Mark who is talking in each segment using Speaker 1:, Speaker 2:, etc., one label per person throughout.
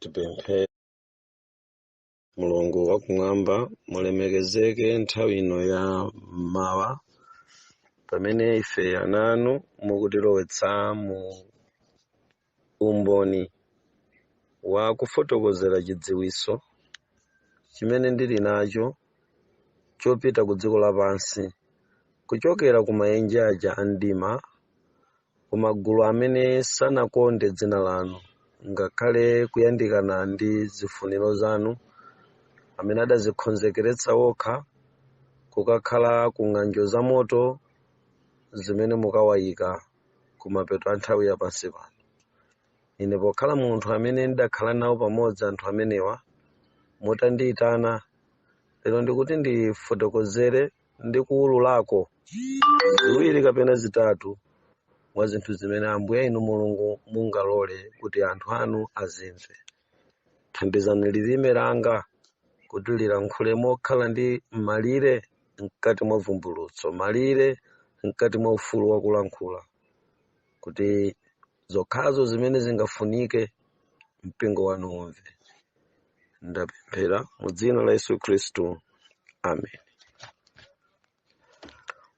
Speaker 1: Tipemphere. Mulungu wakumwamba, mulemekezeke nthawi ino ya mmawa, pamene ife ana anu mukutilowetsa mu umboni wa kufotokozera chidziwitso chimene ndili nacho chopita ku dziko lapansi kuchokera ku maenje aja a mdima, ku magulu amene sanakonde dzina lanu ngakhale kuyandikana ndi zifuniro zanu, amene adazikonzekeretsa okha kukakhala ku ng'anjo za moto zimene mukawayika kumapeto a nthawi ya pansi pano. Ine pokhala munthu amene ndidakhala nawo pamodzi anthu amenewa, mutandiyitana lero ndikuti ndifotokozere ndi kuwululako ziwiri kapena zitatu mwa zinthu zimene Ambuye inu Mulungu mungalole kuti anthu anu azimve. Thandizani lilime langa kuti lilankhule mokhala ndi malire mkati mwa vumbulutso, malire mkati mwa ufulu wakulankhula, kuti zokhazo zimene zingafunike mpingo wanu umve. Ndapemphera mu dzina la Yesu Khristu, amen.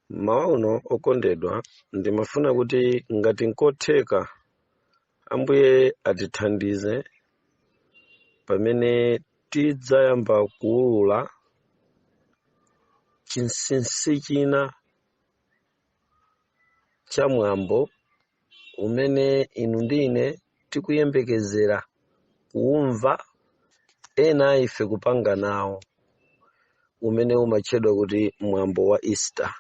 Speaker 1: Mmawa uno, okondedwa, ndimafuna kuti ngati nkotheka Ambuye atithandize pamene tidzayamba kuwulula chinsinsi china cha mwambo umene inu ndi ine tikuyembekezera kuwumva, ena a ife kupanga nawo, umene umatchedwa kuti mwambo wa Easter.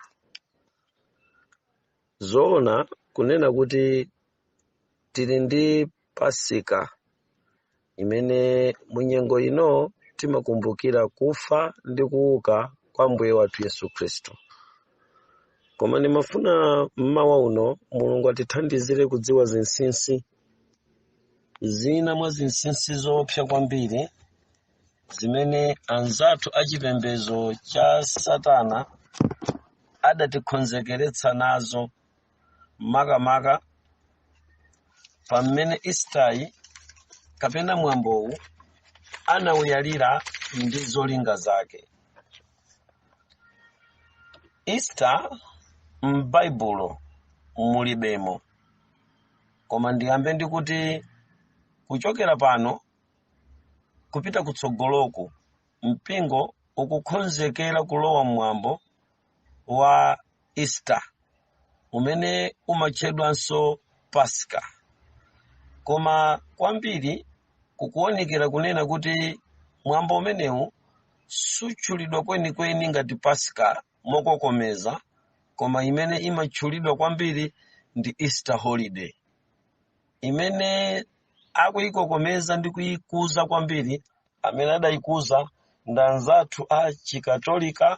Speaker 1: Zoona kunena kuti tili ndi Pasika imene munyengo ino timakumbukira kufa ndi kuuka kwa Ambuye wathu Yesu Khristu. Koma ndimafuna mmawa uno Mulungu atithandizire kudziwa zinsinsi zina mwa zinsinsi zoopsa kwambiri zimene anzathu achipembedzo cha Satana adatikonzekeretsa nazo, makamaka pamene Easter kapena mwambowu anawuyalira ndi zolinga zake. Easter m'Baibulo mulibemo, koma ndiyambe ndikuti kuchokera pano kupita kutsogoloku mpingo ukukonzekera kulowa mwambo wa Easter umene umatchedwanso Pasika, koma kwambiri kukuonekera kunena kuti mwambo umenewu sutchulidwa kwenikweni ngati Pasika mokokomeza, koma imene imatchulidwa kwambiri ndi Easter holiday, imene akuyikokomeza ndi kuyikuza kwambiri. Amene adayikuza ndi anzathu a Chikatolika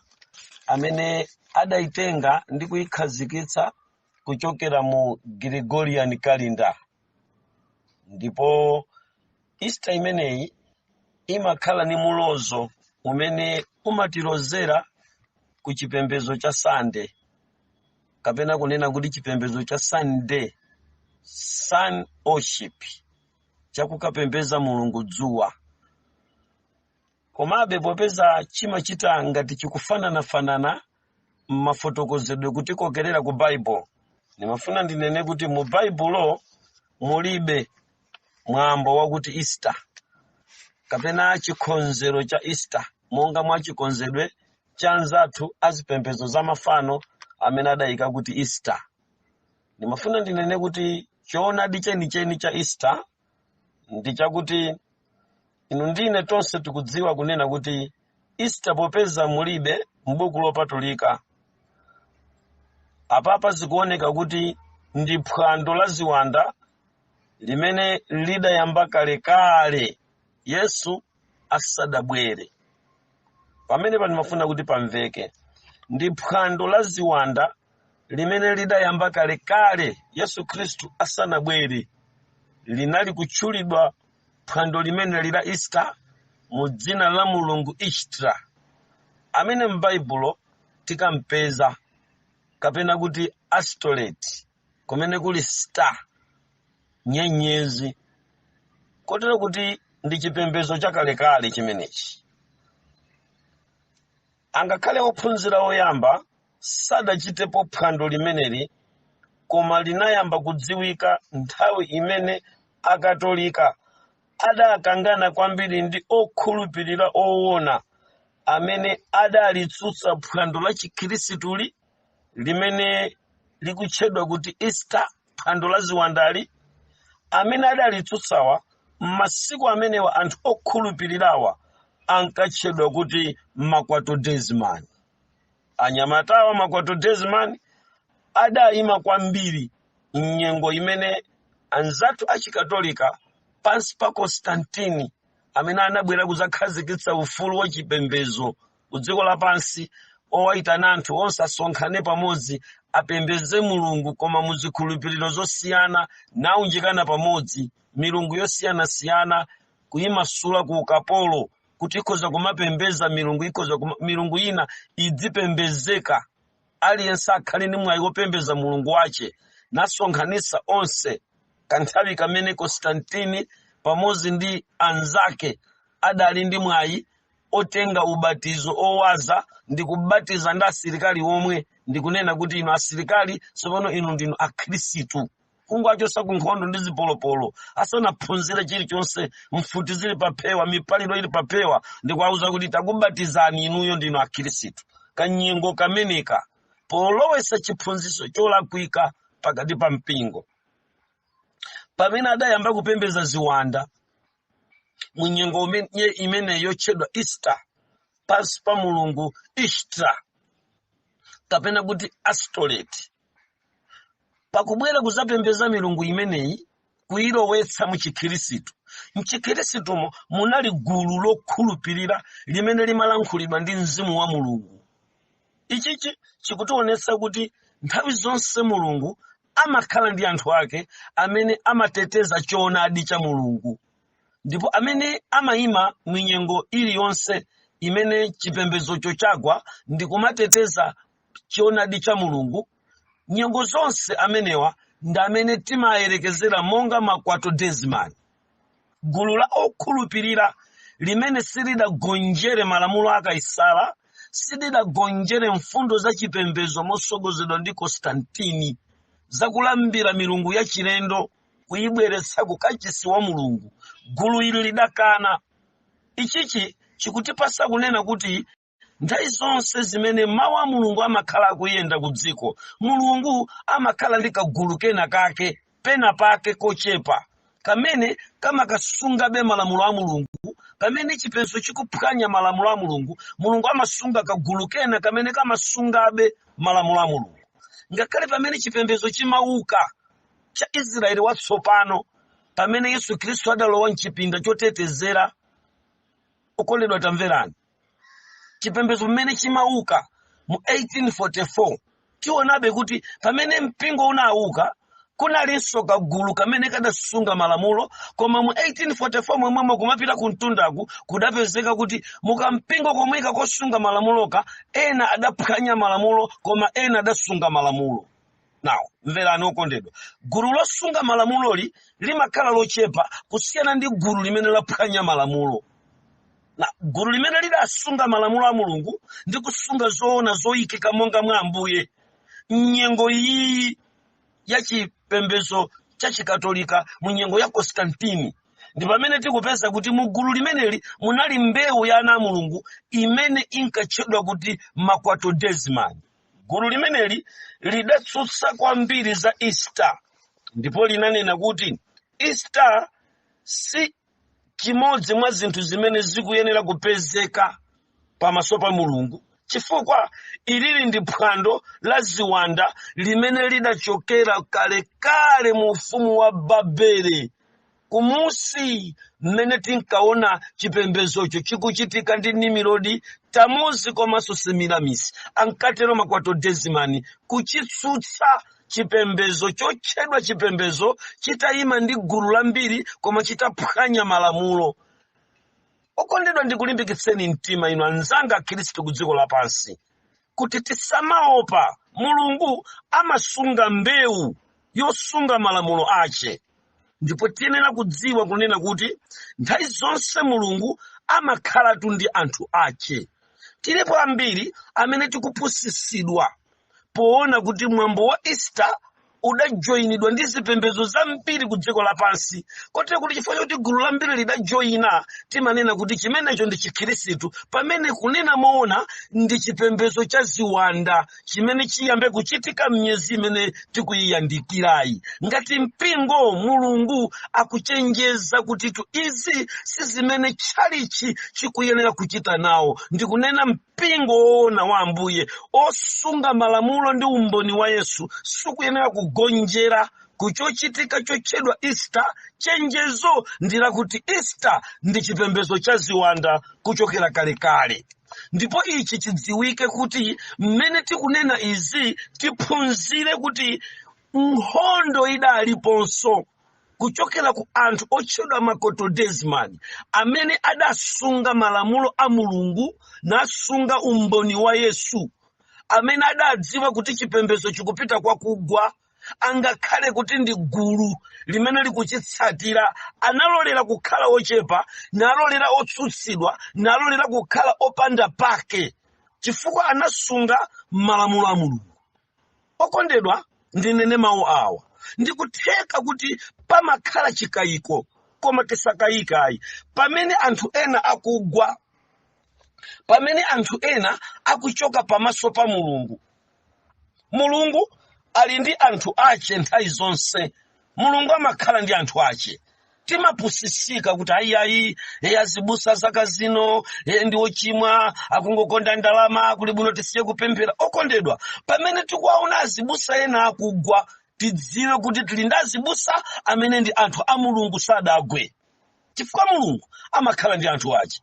Speaker 1: amene adayitenga ndi kuyikhazikitsa kuchokera mu Gregorian calendar. Ndipo Easter imeneyi imakhala ni mulozo umene umatilozera ku chipembedzo cha Sunday, kapena kunena kuti chipembedzo cha Sunday, sun worship, chakukapembeza mulungu dzuwa. Komabe popeza chimachita ngati chikufananafanana m'mafotokozedwe kutikokerera ku Baibulo, ndimafuna ndinene kuti mu Baibulo mulibe mwambo wakuti Easter kapena chikonzero cha Easter monga mwa chikonzedwe cha anzathu azipembedzo za mafano amene adayika kuti Easter. Ndimafuna ndinene kuti choonadi chenicheni cha Easter ndi chakuti inu ndine tonse tikudziwa kunena kuti Easter popeza mulibe m'buku lopatulika, apapa zikuoneka kuti ndi phwando la ziwanda limene lidayamba kalekale Yesu asadabwere. Pamene ndimafuna kuti pamveke, ndi phwando la ziwanda limene lidayamba kalekale Yesu Khristu asanabwere. Linali kutchulidwa phwando limene la Easter mu dzina la mulungu Ishtar, amene m'Baibulo tikampeza, kapena kuti Ashtoreth, kumene kuli star, nyenyezi, kotero kuti Ndi chipembedzo chakalekale chimenechi. Angakhale ophunzira oyamba sadachitepo phwando limeneli, koma linayamba kudziwika nthawi imene Akatolika adakangana kwambiri ndi okhulupirira owona amene adalitsutsa phwando la Chikhristituli limene likutchedwa kuti Easter, phwando la ziwandali. Amene adalitsutsawa m'masiku amenewa, anthu okhulupirirawa, ankatchedwa kuti Makwatodezimani. Anyamatawa, Makwatodezimani, adayima kwambiri mnyengo imene anzathu Achikatolika pansi pa Constantine, amene anabwera kudzakhazikitsa ufulu wa chipembedzo ku dziko lapansi, owayitana anthu onse asonkhane pamodzi, apembedze Mulungu koma muzikhulupiriro zosiyana, naunjikana pamodzi milungu yosiyanasiyana, kuyimasula ku ukapolo kuti ikhoza kumapembedza milungu, ikhoza milungu ina idzipembedzeka, aliyense akhale ndi mwayi wopembedza mulungu wace, nasonkhanitsa onse. Kanthawi kamene Constantine pamodzi ndi anzake adali ndi mwayi otenga ubatizo owaza ndi kubatiza ndi asilikali omwe, ndikunena kuti, "Inu asilikali, tsopano inu ndinu Akhristu." Kungwachosa ku nkhondo ndi zipolopolo, asanaphunzire chilichonse, mfuti zili paphewa, mipaliro ili paphewa, ndikuwauza kuti, "Takubatizani, inuyo ndinu Akhristu." Kanyengo kameneka, polowesa chiphunzitso cholakwika pakati pa mpingo, pamene adayamba kupembedza ziwanda mu nyengo imene yotchedwa Easter, pansi pa mulungu Ishtar kapena kuti Astoreti, pakubwera kuzapembedza milungu imeneyi, kuyilowetsa mu Chikhirisitu. Mchikhristumo munali gulu lokhulupirira limene limalankhulidwa ndi Mzimu wa Mulungu. Ichichi chikutionetsa kuti nthawi zonse Mulungu amakhala ndi anthu ake amene amateteza choonadi cha Mulungu, ndipo amene amayima minyengo iliyonse imene chipembedzocho chagwa ndi kumateteza choonadi cha Mulungu nyengo zonse. Amenewa ndi amene timayerekezera monga Makwatodezimani, gulu la okhulupirira limene silidagonjere malamulo a Kaisara, silidagonjere mfundo za chipembedzo mosogozedwa ndi Konstantini zakulambira milungu ya chilendo kuyibweretsa ku kachisi wa Mulungu. Gulu ili lidakana. Ichichi chikutipasa kunena kuti nthawi zonse zimene mawu a Mulungu amakhala akuyenda ku dziko, Mulungu amakhala ndi kagulu kena kake pena pake kochepa kamene kamakasungabe malamulo a Mulungu. Pamene chipembedzo chikuphwanya malamulo a Mulungu, Mulungu amasunga kagulu kena kamene kamasungabe malamulo a Mulungu. Ngakhale pamene chipembedzo chimauka cha Israeli watsopano, pamene Yesu Khristu adalowa mchipinda chotetezera, okondedwa tamverani, chipembedzo pamene chimauka mu 1844, tionabe kuti pamene mpingo unauka kunalinso kagulu kamene kadasunga malamulo. Koma mu 1844 momwemo, kumapita ku mtundaku, kudapezeka kuti mukampingo komweka kosunga malamuloka, ena adaphwanya malamulo koma ena adasunga malamulo. Now mverani okondedwa, gulu losunga malamuloli limakhala lochepa kusiyana ndi gulu limene laphwanya malamulo. Na gulu limene lidasunga malamulo a Mulungu ndi kusunga zoona zoyikika monga mwa Ambuye mnyengo iyi ya chipembedzo cha Chikatolika, mu nyengo ya Constantini, ndi pamene tikupeza kuti mu gulu limeneli munali mbewu ya ana a Mulungu imene inkatchedwa kuti Makwatodezimani. Gulu limeneli lidatsutsa kwambiri za Easter, ndipo linanena kuti Easter si chimodzi mwa zinthu zimene zikuyenera kupezeka pamaso pa Mulungu, chifukwa ilili ndi phwando la ziwanda limene lidachokera kalekale mu ufumu wa Babele kumusi, mmene tinkaona chipembedzocho chikuchitika ndi Nimurodi, Tamuzi komanso Semiramisi. Ankatero Makwatodezimani, kuchitsutsa chipembedzo chotchedwa chipembedzo chitayima ndi gulu lambiri koma chitaphwanya malamulo. Okondedwa, ndikulimbikitseni mtima inu anzanga Akhristu ku dziko lapansi kuti tisamaopa. Mulungu amasunga mbewu yosunga malamulo ache. Ndipo tiyenera kudziwa kunena kuti nthawi zonse Mulungu amakhalatu ndi anthu ache. Tilipo ambiri amene tikupusisidwa poona kuti mwambo wa Easter udajoyinidwa ndi zipembedzo zambiri ku dziko lapansi, kotero kuti chifukwa choti gulu lambiri lidajoyina, timanena kuti chimenecho ndi Chikhirisitu, pamene kunena moona ndi chipembedzo cha ziwanda chimene chiyambe kuchitika m'miyezi imene tikuyiyandikirayi. Ngati mpingo, Mulungu akuchenjeza kuti tu izi si zimene tchalichi chikuyenera kuchita nawo. Ndikunena mpingo woona wa Ambuye, osunga malamulo ndi umboni wa Yesu, sikuyenera kugonjera kuchochitika chotchedwa Easter. Chenjezo ndi lakuti Easter ndi chipembedzo cha ziwanda kuchokera kalekale. Ndipo ichi chidziwike kuti mmene tikunena izi, tiphunzire kuti nkhondo idaliponso kuchokera ku anthu otchedwa Maquattodeciman, amene adasunga malamulo a Mulungu nasunga umboni wa Yesu, amene adadziwa kuti chipembedzo chikupita kwakugwa, angakhale kuti ndi gulu limene likuchitsatira. Analolera kukhala ochepa, nalolera otsutsidwa, nalolera kukhala opanda pake, chifukwa anasunga malamulo a Mulungu. Okondedwa, ndinene mawu awa: ndikutheka kuti pamakhala chikayiko, koma tisakayikayi. Pamene anthu ena akugwa, pamene anthu ena akuchoka pamaso pa Mulungu, Mulungu ali ndi anthu ache nthawi zonse. Mulungu amakhala ndi anthu ache. Timapusisika kuti ayiayi, azibusa zaka zino ndi ochimwa, akungokonda ndalama, kuli bwino tisiye kupemphera. Okondedwa, pamene tikuwaona azibusa ena akugwa, tidziwe kuti tili ndi azibusa amene ndi anthu a Mulungu, sadagwe, chifukwa Mulungu amakhala ndi anthu ache.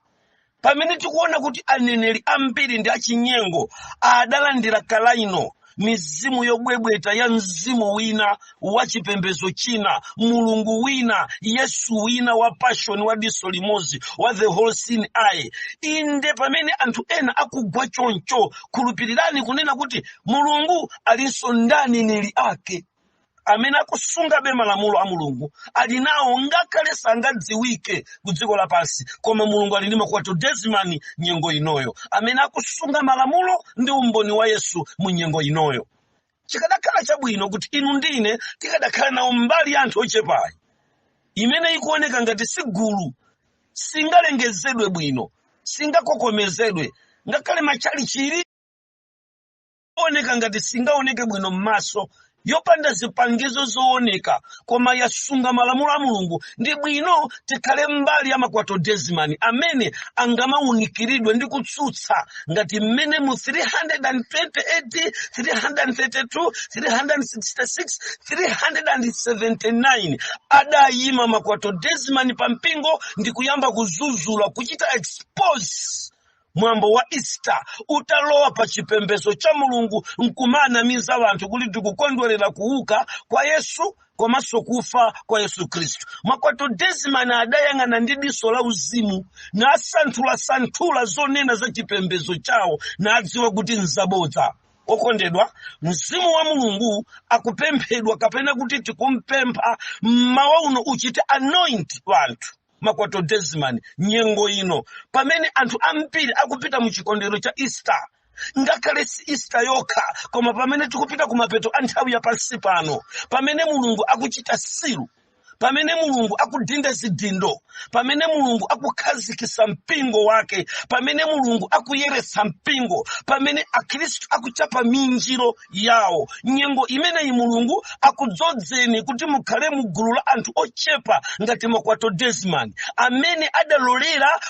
Speaker 1: Pamene tikuona kuti aneneri ambiri ndi achinyengo, adalandira kalaino mizimu yobwebweta ya mzimu wina wa chipembedzo china, mulungu wina, Yesu wina wa passion, wa diso limodzi, wa the all seeing eye, inde, pamene anthu ena akugwa choncho, khulupirirani kunena kuti Mulungu alinso ndi aneneri ake amene akusungabe malamulo a Mulungu, ali nawo, ngakhale sangadziwike ku dziko lapansi. Koma Mulungu ali ndi Maquattodeciman nyengo inoyo amene akusunga malamulo ndi umboni wa Yesu mu nyengo inoyo. Chikadakhala chabwino kuti inu ndine tikadakhala nawo mbali ya anthu ochepayi, imene ikuoneka ngati si gulu, singalengezedwe bwino, singakokomezedwe, ngakhale matchalichi oneka ngati singaoneke bwino m'maso, yopanda zipangizo zooneka, koma yasunga malamulo a Mulungu. Ndi bwino tikhale mbali ya Maquattodeciman amene angamawunikiridwe ndi kutsutsa, ngati mmene mu 320 AD, 332, 366, 379 adayima Maquattodeciman pa mpingo ndi kuyamba kuzuzula, kuchita expose mwambo wa Easter utalowa pa chipembedzo cha Mulungu, nkumanamiza anthu kuti tikukondwerera kuuka kwa Yesu komanso kufa kwa Yesu Khristu. Maquattodeciman adayang'ana ndi diso la uzimu, nasanthulasanthula zonena za chipembedzo chawo, nadziwa kuti nzabodza. Okondedwa, mzimu wa Mulungu akupemphedwa, kapena kuti tikumpempha mmawa uno, uchite anoint wanthu Maquattodeciman nyengo ino, pamene anthu ambiri akupita mu chikondwerero cha Easter, ngakhale si Easter yokha, koma pamene tikupita kumapeto a nthawi ya pansi pano, pamene Mulungu akuchita seal, pamene Mulungu akudinda zidindo, pamene Mulungu akukhazikitsa mpingo wake, pamene Mulungu akuyeretsa mpingo, pamene Akhristu akuchapa minjiro yawo, nyengo imeneyi Mulungu akudzozeni kuti mukhale mu gulu la anthu ochepa ngati Maquattodeciman amene adalolera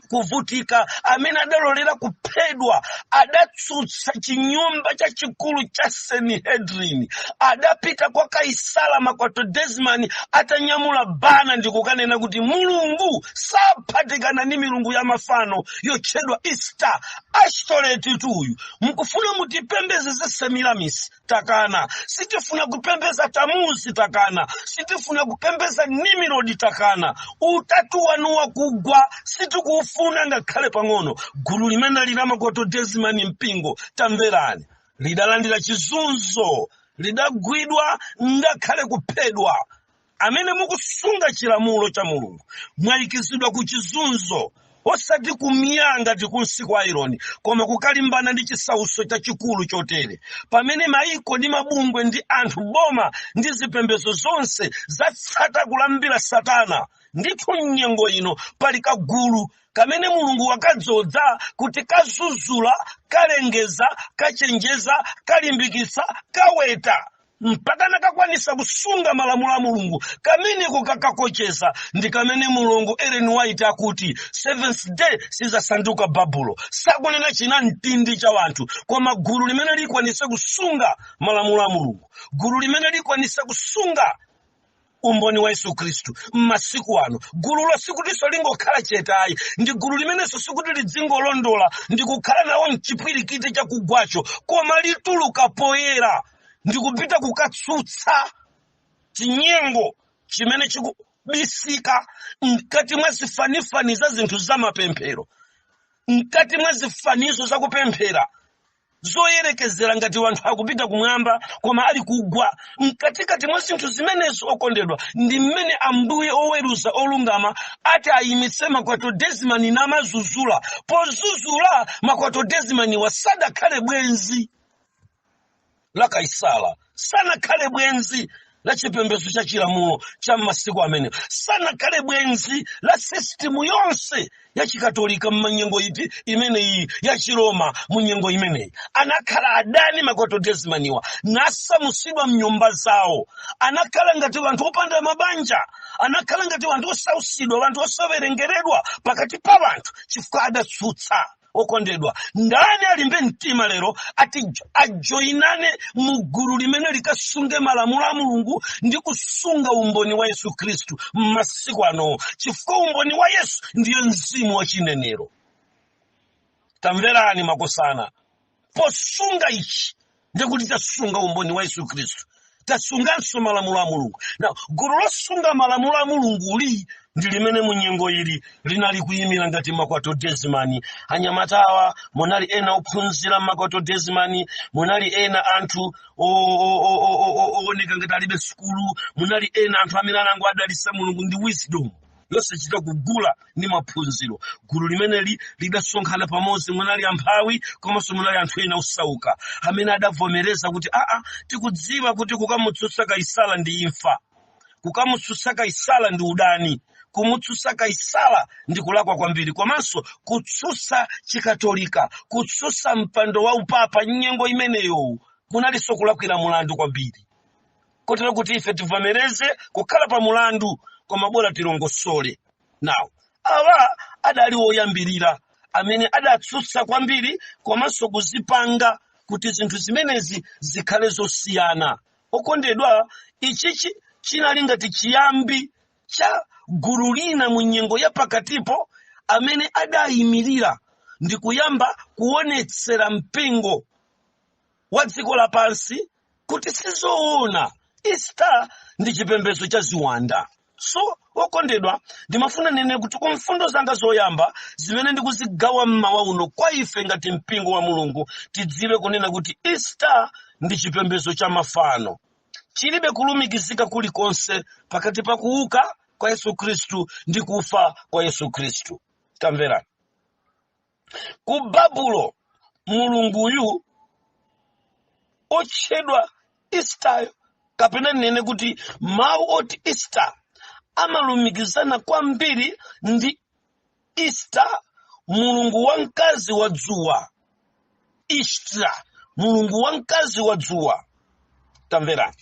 Speaker 1: kuvutika, amene adalolera kuphedwa, adatsutsa chinyumba chachikulu cha Sanhedrin, adapita kwa Kaisala Maquattodeciman atanyamula bana ndi kukanena kuti Mulungu saphatikana ndi milungu ya mafano yotchedwa Easter. Ashtoreti tuyu mukufuna mutipembeze za Semiramis, takana. Sitifuna kupembeza Tamuzi, takana. Sitifuna kupembeza Nimirodi, takana. Utatu wanu wakugwa sitikuufuna ngakhale pang'ono. Gulu limene lila Maquattodeciman mpingo, tamverani, lidalandira chizunzo, lidagwidwa, ngakhale kuphedwa. Amene mukusunga chilamulo cha Mulungu mwayikizidwa ku chizunzo, osati kumya ngati kunsi kwa ironi, koma kukalimbana ndi chisautso chachikulu chotere, pamene maiko ndi mabungwe ndi anthu, boma ndi zipembedzo zonse zatsata kulambira Satana. Ndithu mnyengo ino pali kagulu kamene Mulungu wakadzoza kuti kazuzula, kalengeza, kachenjeza, kalimbikitsa, kaweta, mpaka nakakwanisa kusunga malamulo a Mulungu. Kameneko kakakocheza ndi kamene Mulungu Ellen White akuti Seventh Day sizasanduka Babulo. Sakunena china mtindi cha wanthu, koma gulu limene likwanise kusunga malamulo a Mulungu, gulu limene likwanise kusunga umboni wa Yesu Khristu m'masiku ano. Gululo sikutinso lingokhala chetayi, ndi gulu limenenso sikuti lidzingolondola ndi kukhala nawo mchipwirikiti chakugwacho, koma lituluka poyera ndi kupita kukatsutsa chinyengo chimene chikubisika mkati mwa zifanifani za zinthu za mapemphero, mkati mwa zifanizo zakupemphera zoyerekezera ngati wanthu akupita kumwamba koma ali kugwa. Mkatikati mwa zinthu zimenezo, okondedwa, ndi mmene Ambuye oweruza olungama ati ayimitse makwatodezimani namazuzula. Pozuzula, makwatodezimaniwa sadakhale bwenzi la Kaisala, sanakhale bwenzi la chipembedzo cha chilamulo cha masiku amene, sanakhale bwenzi la sisitimu yonse ya Chikatolika mmanyengo iti imeneyi ya Chiroma. Mu nyengo imeneyi anakhala adani makwatodezimaniwa, nasamusidwa mnyumba zawo. Anakhala ngati anthu opanda mabanja, anakhala ngati anthu osausidwa, anthu osawerengeredwa pakati pa anthu, chifukwa adatsutsa. Okondedwa, ndani alimbe mtima lero ati ajoyinane mu gulu limene likasunge malamulo a Mulungu ndi kusunga umboni wa Yesu Khristu m'masiku anowo? Chifukwa umboni wa Yesu ndiye mzimu wa chinenero. Tamverani makosana, posunga ichi ndikuti tasunga umboni wa Yesu Khristu, tasunganso malamulo a Mulungu. Na gulu losunga malamulo a Mulunguli ndi limene mu nyengo ili linali kuyimira ngati makwatodezimani. Anyamata awa, munali ena ophunzira makwatodezimani, munali ena anthu ooneka ngati alibe sukulu, munali ena anthu amene anango adalisa Mulungu ndi wisdom yosachita kugula ndi maphunziro. Gulu limeneli lidasonkhana pamodzi. Munali amphawi komanso munali anthu ena osauka amene adavomereza kuti, aa, tikudziwa kuti kukamutsutsa Kaisala ndi imfa, kukamutsutsa Kaisala ndi udani, kumutsutsa Kaisala ndi kulakwa kwambiri, komanso kutsutsa Chikatolika, kutsutsa mpando wa upapa nyengo imeneyo kunalinso kulakwira mulandu kwambiri, kotero kuti ife tivomereze kukhala pa mulandu, koma bora tilongosole. Nawo awa adali woyambirira amene adatsutsa kwambiri komanso kuzipanga kuti zinthu zimenezi zikhale zosiyana. Okondedwa, ichichi chinali ngati chiyambi cha gulu lina mu nyengo ya pakatipo amene adayimirira ndi kuyamba kuonetsera mpingo wa dziko lapansi kuti sizoona, Easter ndi chipembedzo cha ziwanda. So okondedwa, ndimafuna nene kuti ku mfundo zanga zoyamba zimene ndikuzigawa mmawa uno kwa ife ngati mpingo wa Mulungu, tidziwe kunena kuti Easter ndi chipembedzo cha mafano, chilibe kulumikizika kulikonse pakati pa kuuka kwa Yesu Khristu ndi kufa kwa Yesu Khristu. Tamverani, ku Babulo mulunguyu otchedwa Easter, kapena nene kuti mawu oti Easter amalumikizana kwambiri ndi Easter, mulungu wamkazi wa dzuwa, Ishtar, mulungu wamkazi wa dzuwa. Tamverani,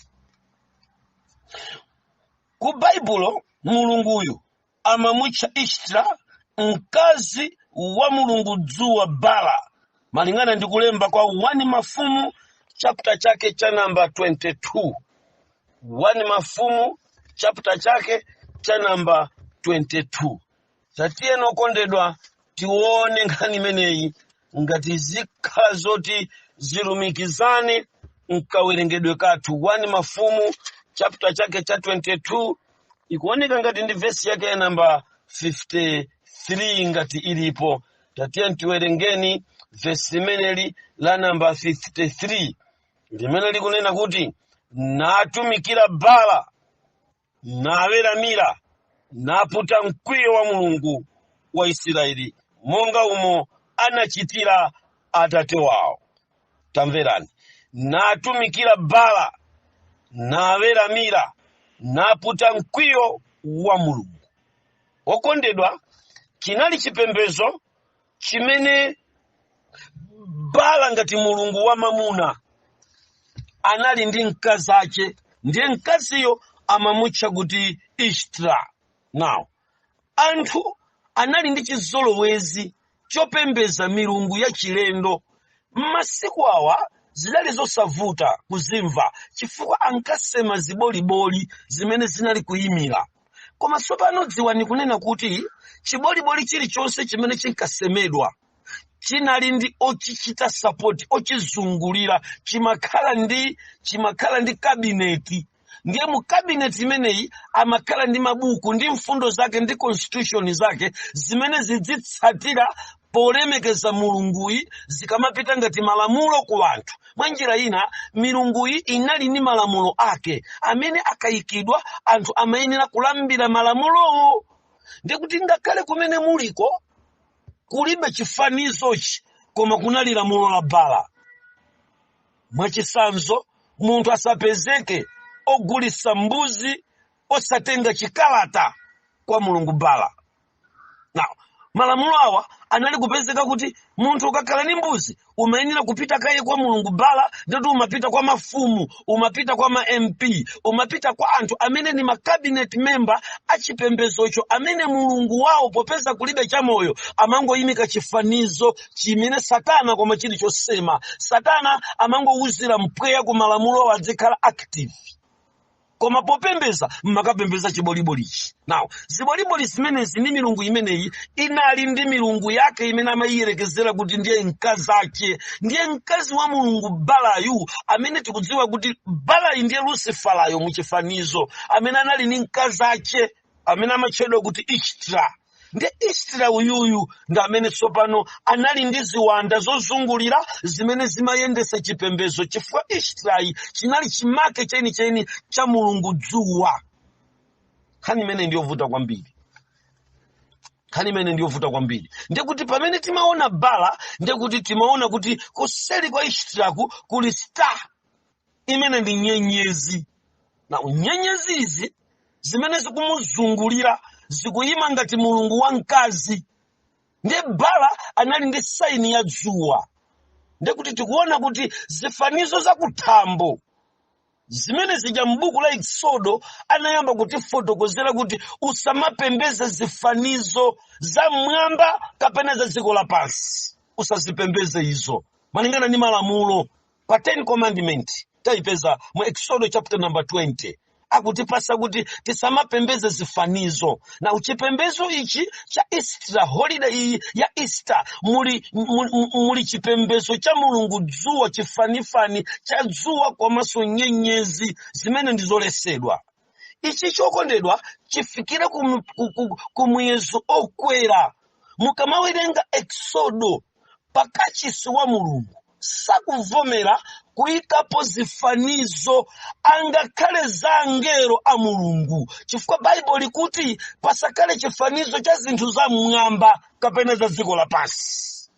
Speaker 1: ku Baibulo mulunguyu amamutcha Ishtar, mkazi wa mulungu dzuwa Bala, malingana ndi kulemba kwa 1 Mafumu chapter chake cha namba 22. 1 Mafumu chapter chake cha namba 22. Tatiyeni okondedwa, tione nkhani imeneyi ngati zikhala zoti zilumikizane mkawerengedwe kathu. 1 Mafumu chapter chake cha 22, ikuoneka ngati ndi vesi yake ya namba 53 ngati ilipo. Tatiyeni tiwerengeni vesi limeneli la namba 53 limene likunena kuti, natumikira Bala. Naweramira, naputa mkwiyo wa Mulungu wa Israeli, monga umo anachitira atate wawo. Tamverani. Natumikira Bala, naweramira, naputa mkwiyo wa Mulungu. Wokondedwa, chinali chipembedzo chimene Bala ngati mulungu wa mamuna anali ndi mkazi ache, ndiye mkaziyo amamutcha kuti Ishtar. Now, anthu anali ndi chizolowezi chopembeza milungu ya chilendo. M'masiku awa zidali zosavuta kuzimva chifukwa ankasema ziboliboli zimene zinali kuyimira. Koma tsopano dziwani kunena kuti chiboliboli chilichonse chimene chinkasemedwa chinali ndi ochichita support, ochizungulira. Chimakhala ndi cabinet. Ndiye mu cabinet imeneyi amakhala ndi mabuku ndi mfundo zake ndi constitution zake zimene zidzitsatira polemekeza mulunguyi, zikamapita ngati malamulo ku anthu. Mwa njira ina, milunguyi inali ndi malamulo ake amene akayikidwa, anthu amayenera kulambira malamulowo. Ndikuti ngakhale kumene muliko kulibe chifanizochi, koma kunali lamulo la Bala. Mwachisanzo, munthu asapezeke ogulisa mbuzi osatenga chikalata kwa mulungu Bala. Now, malamulo awa anali kupezeka kuti munthu ukakhala ndi mbuzi umayenera kupita kaye kwa mulungu Bala. Ndoti umapita kwa mafumu, umapita kwa ma MP, umapita kwa anthu amene ni ma cabinet member achipembezocho, amene mulungu wawo, popeza kulibe chamoyo, amangoyimika chifanizo chimene satana, koma chili chosema. Satana amangowuzira mpweya ku malamulo adzikhala active, koma popembeza mmakapembeza chibolibolichi. Now, ziboliboli zimenezi ndi milungu imeneyi inali ndi milungu yake imene amayiyerekezera kuti ndiye mkazi ake, ndiye mkazi wa mulungu Balayu, amene tikudziwa kuti Balayu ndiye Luciferayo muchifanizo, amene anali ndi mkazi ake amene amatchedwa kuti Ishtar. Ndi Ishtar uyuyu ndi amene tsopano anali ndi ziwanda zozungulira zimene zimayendesa chipembedzo, chifukwa Ishtarayi chinali chimake chenicheni cha mulungu dzuwa. Nkhani imene ndiyovuta kwambiri, nkhani imene ndiyovuta kwambiri, ndikuti pamene timaona Bala, ndikuti timaona kuti kuseli kwa Ishtaraku kuli star imene ndi nyenyezi. Na nyenyezi izi zimene zikumuzungulira zikuyima ngati mulungu wamkazi. Ndiye Bala anali ndi sign ya dzuwa. Ndikuti tikuona kuti zifanizo zakuthambo zimene zija m'buku la Exodo anayamba kutifotokozera kuti usamapembeze zifanizo za mmwamba kapena za dziko lapansi, usazipembeze izo, malingana ndi malamulo pa 10 Commandment tayipeza mu Exodo chapter number 20, akutipasa kuti tisamapembeze zifanizo. Na uchipembezo ichi cha Easter holiday iyi ya Easter, muli chipembezo cha mulungu dzuwa, chifanifani cha dzuwa komanso nyenyezi zimene ndizolesedwa. Ichi, chokondedwa, chifikire ku muyezo okwera. Mukamawerenga Exodo, pakachisi wa Mulungu sakuvomera kuyikapo zifanizo, angakhale za angelo a Mulungu, chifukwa Baibulo likuti pasakhale chifanizo cha zinthu za mmwamba kapena za dziko lapansi.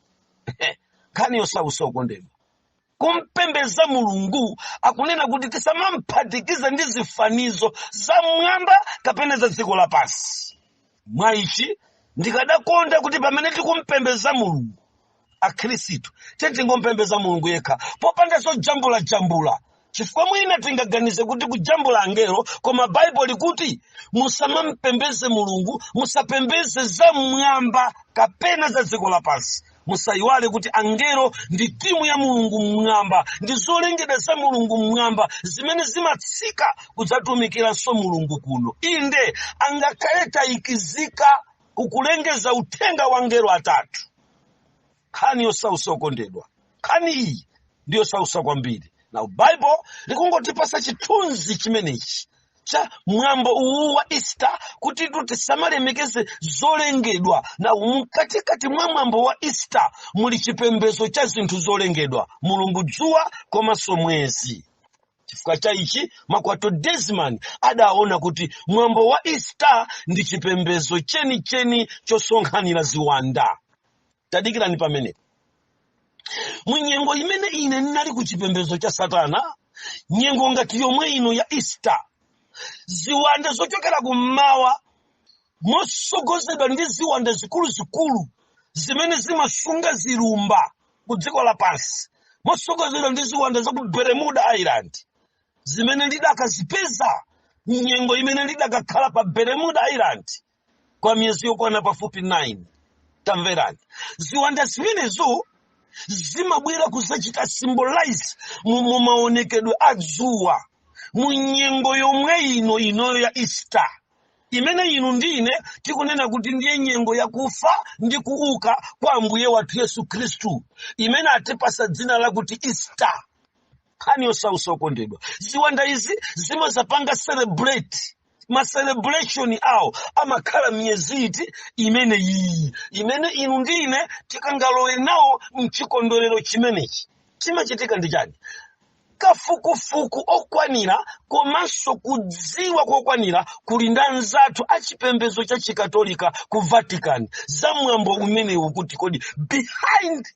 Speaker 1: Nkhani yosausa, okondedwa. Kumpembeza Mulungu akunena kuti tisamamphatikize ndi zifanizo za mmwamba kapena za dziko lapansi. Mwa ichi ndikadakonda kuti pamene tikumpembeza Mulungu, akhristu, tingompembeza Mulungu yekha popanda zojambulajambula, chifukwa mwina tingaganize kuti kujambula angelo, koma Baibulo likuti musamampembeze Mulungu, musapembeze za mmwamba kapena za dziko lapansi. Musayiwale kuti angelo ndi timu ya Mulungu mmwamba, ndi zolengedwa za Mulungu mmwamba zimene zimatsika kudzatumikiranso Mulungu kuno. Inde, angakhale tayikizika kukulengeza uthenga wa angelo atatu. Nkhani yosausa, okondedwa, nkhani iyi ndiyo sausa kwambiri. Na Bible likungotipasa chithunzi chimenechi cha mwambo uwu wa Easter kuti tisamalemekeze zolengedwa. Na mkatikati mwa mwambo wa Easter muli chipembedzo cha zinthu zolengedwa, mulungu dzuwa komanso mwezi. Chifukwa cha ichi, Makwatodesman adaona kuti mwambo wa Easter ndi chipembedzo chenicheni chosonkhanira ziwanda. Tadikirani pamenepo. Munyengo imene ine ndinali ku chipembedzo cha Satana, nyengo ngati yomwe ino ya Easter, ziwanda zochokera kummawa, mosogozedwa ndi ziwanda zikuluzikulu zimene zimasunga zilumba ku dziko lapansi, mosogozedwa ndi ziwanda za ku Bermuda Island, zimene ndidakazipeza nyengo imene ndidakakhala pa Bermuda Island kwa miyezi yokwana pafupi 9. Tamverani, ziwanda zimenezo zimabwera kuzachita symbolize mu maonekedwe a dzuwa mu nyengo yomwe ino inoyo ya Easter, imene inu ndine tikunena kuti ndiye nyengo yakufa ndi kuuka kwa Ambuye wathu Yesu Khristu, imene atipasa dzina lakuti Easter. Nkhani yosausa, okondedwa, ziwanda izi zimazapanga celebrate, ma celebration awo amakhala miyezi iti? Imene iyi imene inu ndine tikangalowe nawo mchikondwerero chimenechi. Chimachitika ndi chani? Kafukufuku okwanira komanso kudziwa kokwanira kuli ndi anzathu achipembedzo cha Chikatolika ku Vatican za mwambo umenewu, kuti kodi behind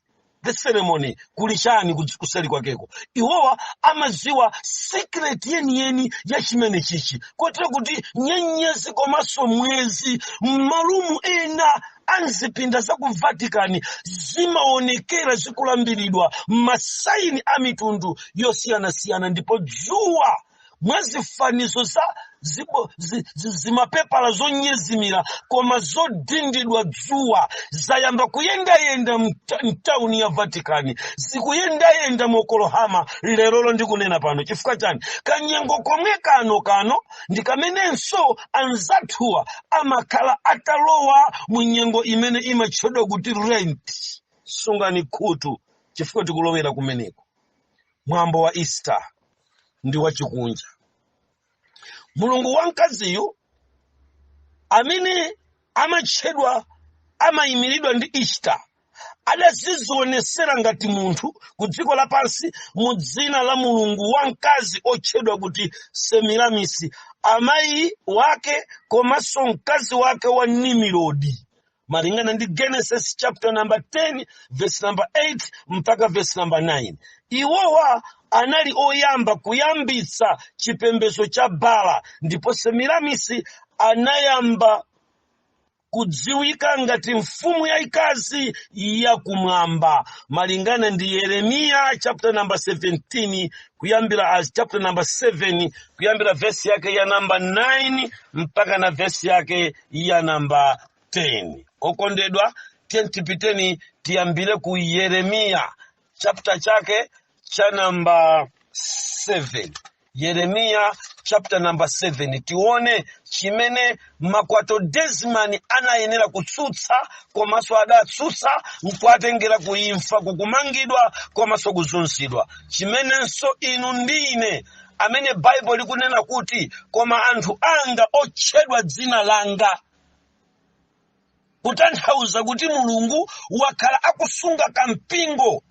Speaker 1: the ceremony kuli chani, kuseri kwakeko. Iwowa amadziwa secret yeniyeni ya chimene chichi, kotero kuti nyenyezi komanso mwezi m'malumu ena anzipinda za ku Vatican zimaonekera zikulambiridwa masaini a mitundu yosiyanasiyana, ndipo dzuwa mwazifanizo za zimapepala zonyezimira koma zodindidwa dzuwa zayamba kuyendayenda mtawuni ya Vatican, zikuyendayenda mokolohama lerolo ndikunena pano. Chifukwa chani? Kanyengo komwe kano kano ndi kamenenso anzathuwa amakhala atalowa mu nyengo imene imatchedwa kuti Lent. Sungani khutu, chifukwa tikulowera kumeneko. Mwambo wa Easter ndi wachikunja. Mulungu wamkaziyu amene amatchedwa, amayimiridwa ndi Easter, adazizionesera ngati munthu ku dziko lapansi mu dzina la mulungu wamkazi otchedwa kuti Semiramisi, amayi wake komanso mkazi wake wa Nimirodi, malingana ndi Genesis chapter number 10 verse number 8 mpaka verse number 9. Iwowa anali oyamba kuyambitsa chipembedzo cha Bala, ndipo Semiramisi anayamba kudziwika ngati mfumu yayikazi yakumwamba, malingana ndi Yeremiya chapter number 17 kuyambira as chapter number 7 kuyambira verse yake ya number 9 mpaka na verse yake ya number 10. Okondedwa, tiye tipiteni, tiyambire ku Yeremiya chapter chake cha number 7, Yeremiya chapter number 7, tione chimene Makwatodesman anayenera kutsutsa komanso adatsutsa nkuatengera kuimfa, kukumangidwa komanso kuzunzidwa, chimenenso inu ndi ine amene Baibulo likunena kuti, "Koma anthu anga otchedwa dzina langa," kutanthauza kuti Mulungu wakhala akusunga kampingo,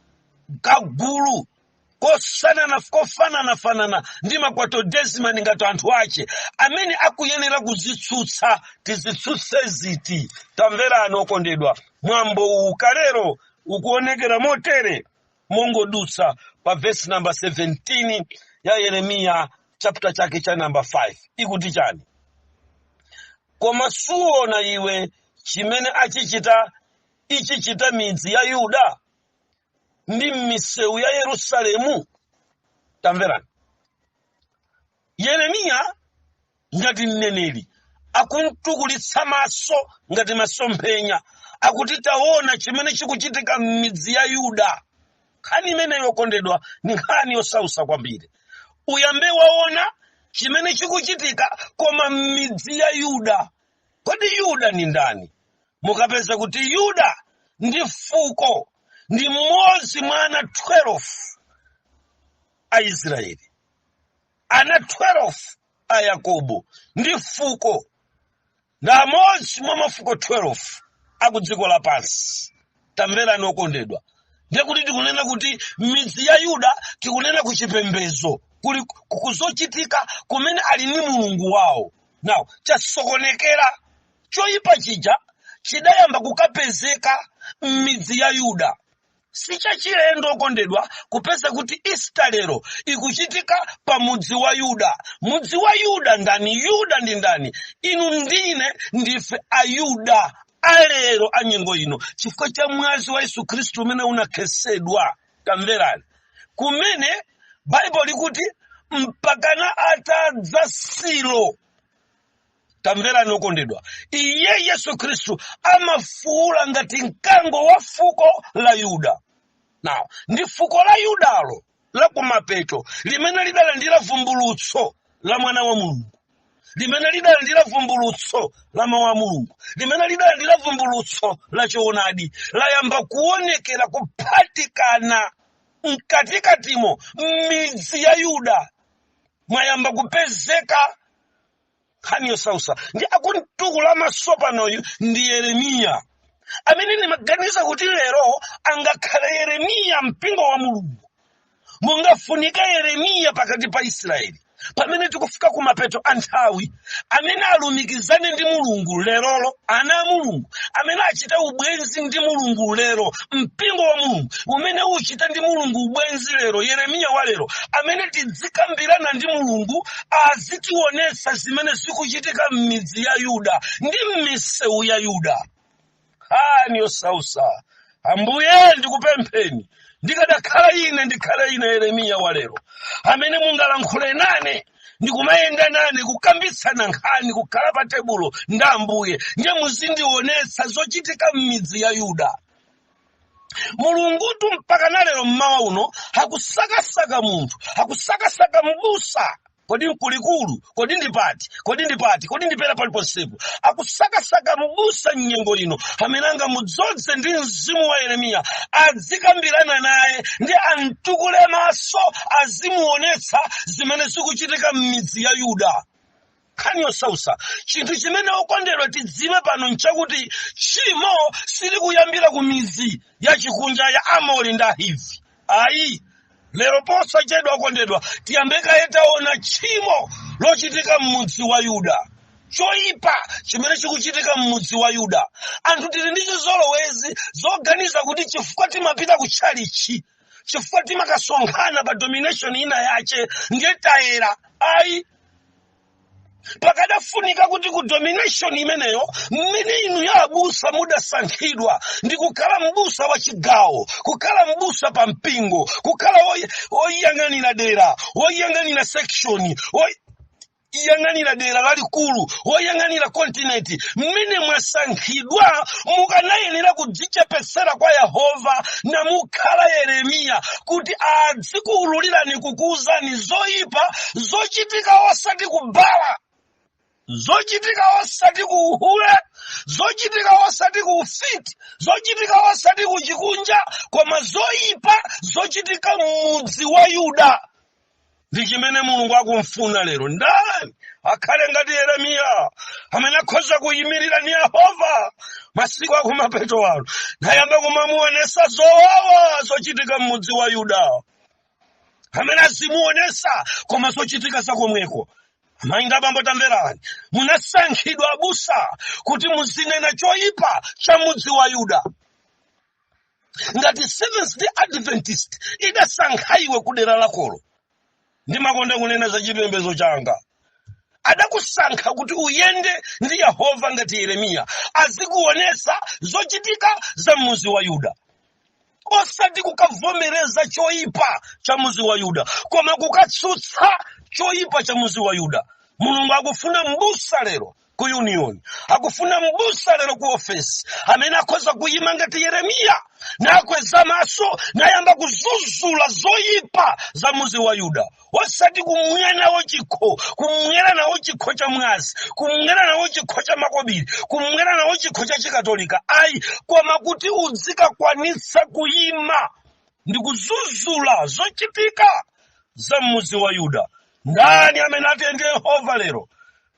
Speaker 1: kagulu kosanana, kofananafanana ndi Makwatodesman ngati anthu ache amene akuyenera kuzitsutsa. Tizitsutse ziti? Tamverani, okondedwa, mwambo uwu kalero ukuonekera motere, mongodutsa pa vesi namba 17 ya Yeremiya chapter chake cha namba 5, ikuti chani? "Koma suona iwe chimene achichita ichichita midzi ya Yuda ndi m'misewu ya Yerusalemu?" Tamverani, Yeremiya ngati mneneri akumtukulitsa maso ngati masomphenya, akuti taona chimene chikuchitika m'midzi ya Yuda. Nkhani imeneyo, okondedwa, ni nkhani yosausa kwambiri. Uyambe waona chimene chikuchitika koma m'midzi ya Yuda. Kodi Yuda ni ndani? Mukapeza kuti Yuda ndi fuko, ndi mmodzi mwa ana 12 a Israeli, ana 12 a Yakobo, ndi fuko, ndi amodzi mwa mafuko 12 aku dziko lapansi. Tamverani, okondedwa, ndiye kuti tikunena kuti midzi ya Yuda, tikunena ku chipembedzo. Kuli kuzochitika kumene ali ndi Mulungu wawo. Now chasokonekera. Choyipa chija chidayamba kukapezeka m'midzi ya Yuda. Sichachilendo, okondedwa, kupeza kuti Easter lero ikuchitika pa mudzi wa Yuda. Mudzi wa Yuda ndani? Yuda ndi ndani? Inu ndine ndife Ayuda alero a nyengo ino, chifukwa cha mwazi wa Yesu Khristu umene unakhetsedwa. Tamverani kumene Baibulo likuti mpakana atadza Silo. Tamverani okondedwa, iye Yesu Khristu amafuula ngati mkango wa fuko la Yuda. Now ndi fuko la Yudalo la kumapeto limene lidalandira vumbulutso la Mwana wa Mulungu, limene lidalandira vumbulutso la mawu a Mulungu, limene lidalandira vumbulutso la choonadi, layamba kuonekera kuphatikana mkatikatimo m'midzi ya Yuda. Mwayamba kupezeka nkhani yosausa. Ndi akuntukula maso panoyu ndi Yeremiya, amene ndimaganiza kuti lero angakhale Yeremiya. Mpingo wa Mulungu, mungafunika Yeremiya pakati pa Israeli pamene tikufika kumapeto a nthawi, amene alumikizane ndi Mulungu lerolo, ana a Mulungu amene achita ubwenzi ndi Mulungu lero, mpingo wa Mulungu umene uchita ndi Mulungu ubwenzi lero, Yeremiya wa lero amene tidzikambirana ndi Mulungu, azitionetsa zimene zikuchitika m'midzi ya Yuda ndi m'misewu ya Yuda. Nkhani yosausa. Ambuye, ndikupempheni, ndikadakhala ine, ndikhale ine Yeremiya wa lero amene mungalankhule nane ndikumayenda nane, kukambitsana nkhani, kukhala pa tebulo ndi Ambuye, ndiye muzindionetsa zochitika m'midzi ya Yuda. Mulungutu mpaka na lero mmawa uno akusakasaka munthu, akusakasaka mbusa. Kodi mkulikulu? Kodi ndipati? Kodi ndipati? Kodi ndipera paliponsepo? Akusakasaka mbusa mnyengo ino amene angamudzodze ndi mzimu wa Yeremiya, adzikambirana naye ndi amtukule maso, azimuonetsa zimene zikuchitika m'midzi ya Yuda. Nkhani yosausa. Chinthu chimene, okondedwa, tidziwe pano nchakuti tchimo silikuyambira ku midzi ya chikunja ya Amori ndi Ahivi, ayi. Lero posachedwa, okondedwa, tiyambe kaye taona tchimo lochitika m'mudzi wa Yuda, choyipa chimene chikuchitika m'mudzi wa Yuda. Anthu tili ndi zizolowezi zoganiza kuti chifukwa timapita ku tchalichi, chifukwa timakasonkhana pa denomination ina yache, ndiye tayera. Ayi, pakadafunika kuti ku denomination imeneyo mmene inu ya abusa mudasankhidwa ndi kukhala mbusa wa chigawo, kukhala mbusa pa mpingo, kukhala woyang'anira dera, woyang'anira section, woyang'anira dera lalikulu, woyang'anira continent, mmene mwasankhidwa, mukanayenera kudzichepesera kwa Yehova namukhala Yeremiya kuti adzikuwululirani, kukuwuzani zoyipa zochitika, osati kubala zochitika, osati ku uhule zochitika, osati ku ufiti zochitika, osati ku chikunja, koma zoyipa zochitika m'mudzi wa Yuda. Ndi chimene Mulungu akumfuna lero. Ndani akhale ngati Yeremiya amene akhoza kuyimirira ni Yehova masiku akumapeto ano, nayamba kumamuonesa zowawa zochitika m'mudzi wa Yuda, amene azimuonesa koma zochitika zakomweko? Amayi ndi abambo, tamverani, munasankhidwa abusa kuti muzinena choyipa cha mudzi wa Yuda. Ngati Seventh Day Adventist idasankha iwe kudera lakolo, ndimakonda kunena za chipembedzo changa, adakusankha kuti uyende ndi Yehova ngati Yeremiya, azikuonesa zochitika za mudzi wa Yuda, osati kukavomereza choyipa cha mudzi wa Yuda, koma kukatsutsa choyipa cha mudzi wa Yuda. Mulungu akufuna mbusa lero ku union, akufuna mbusa lero ku ofesi amene akhoza kuyima ngati Yeremiya, nakweza maso, nayamba kuzuzula zoyipa za mudzi wa Yuda, osati kumwera nawo chikho, kumwera nawo chikho cha mwazi, kumwera nawo chikho cha makobiri, kumwera nawo chikho cha Chikatolika, ayi, koma kuti uzikakwanitsa kuyima ndi kuzuzula zochitika za mudzi wa Yuda. Ndani amene atende Yehova lero?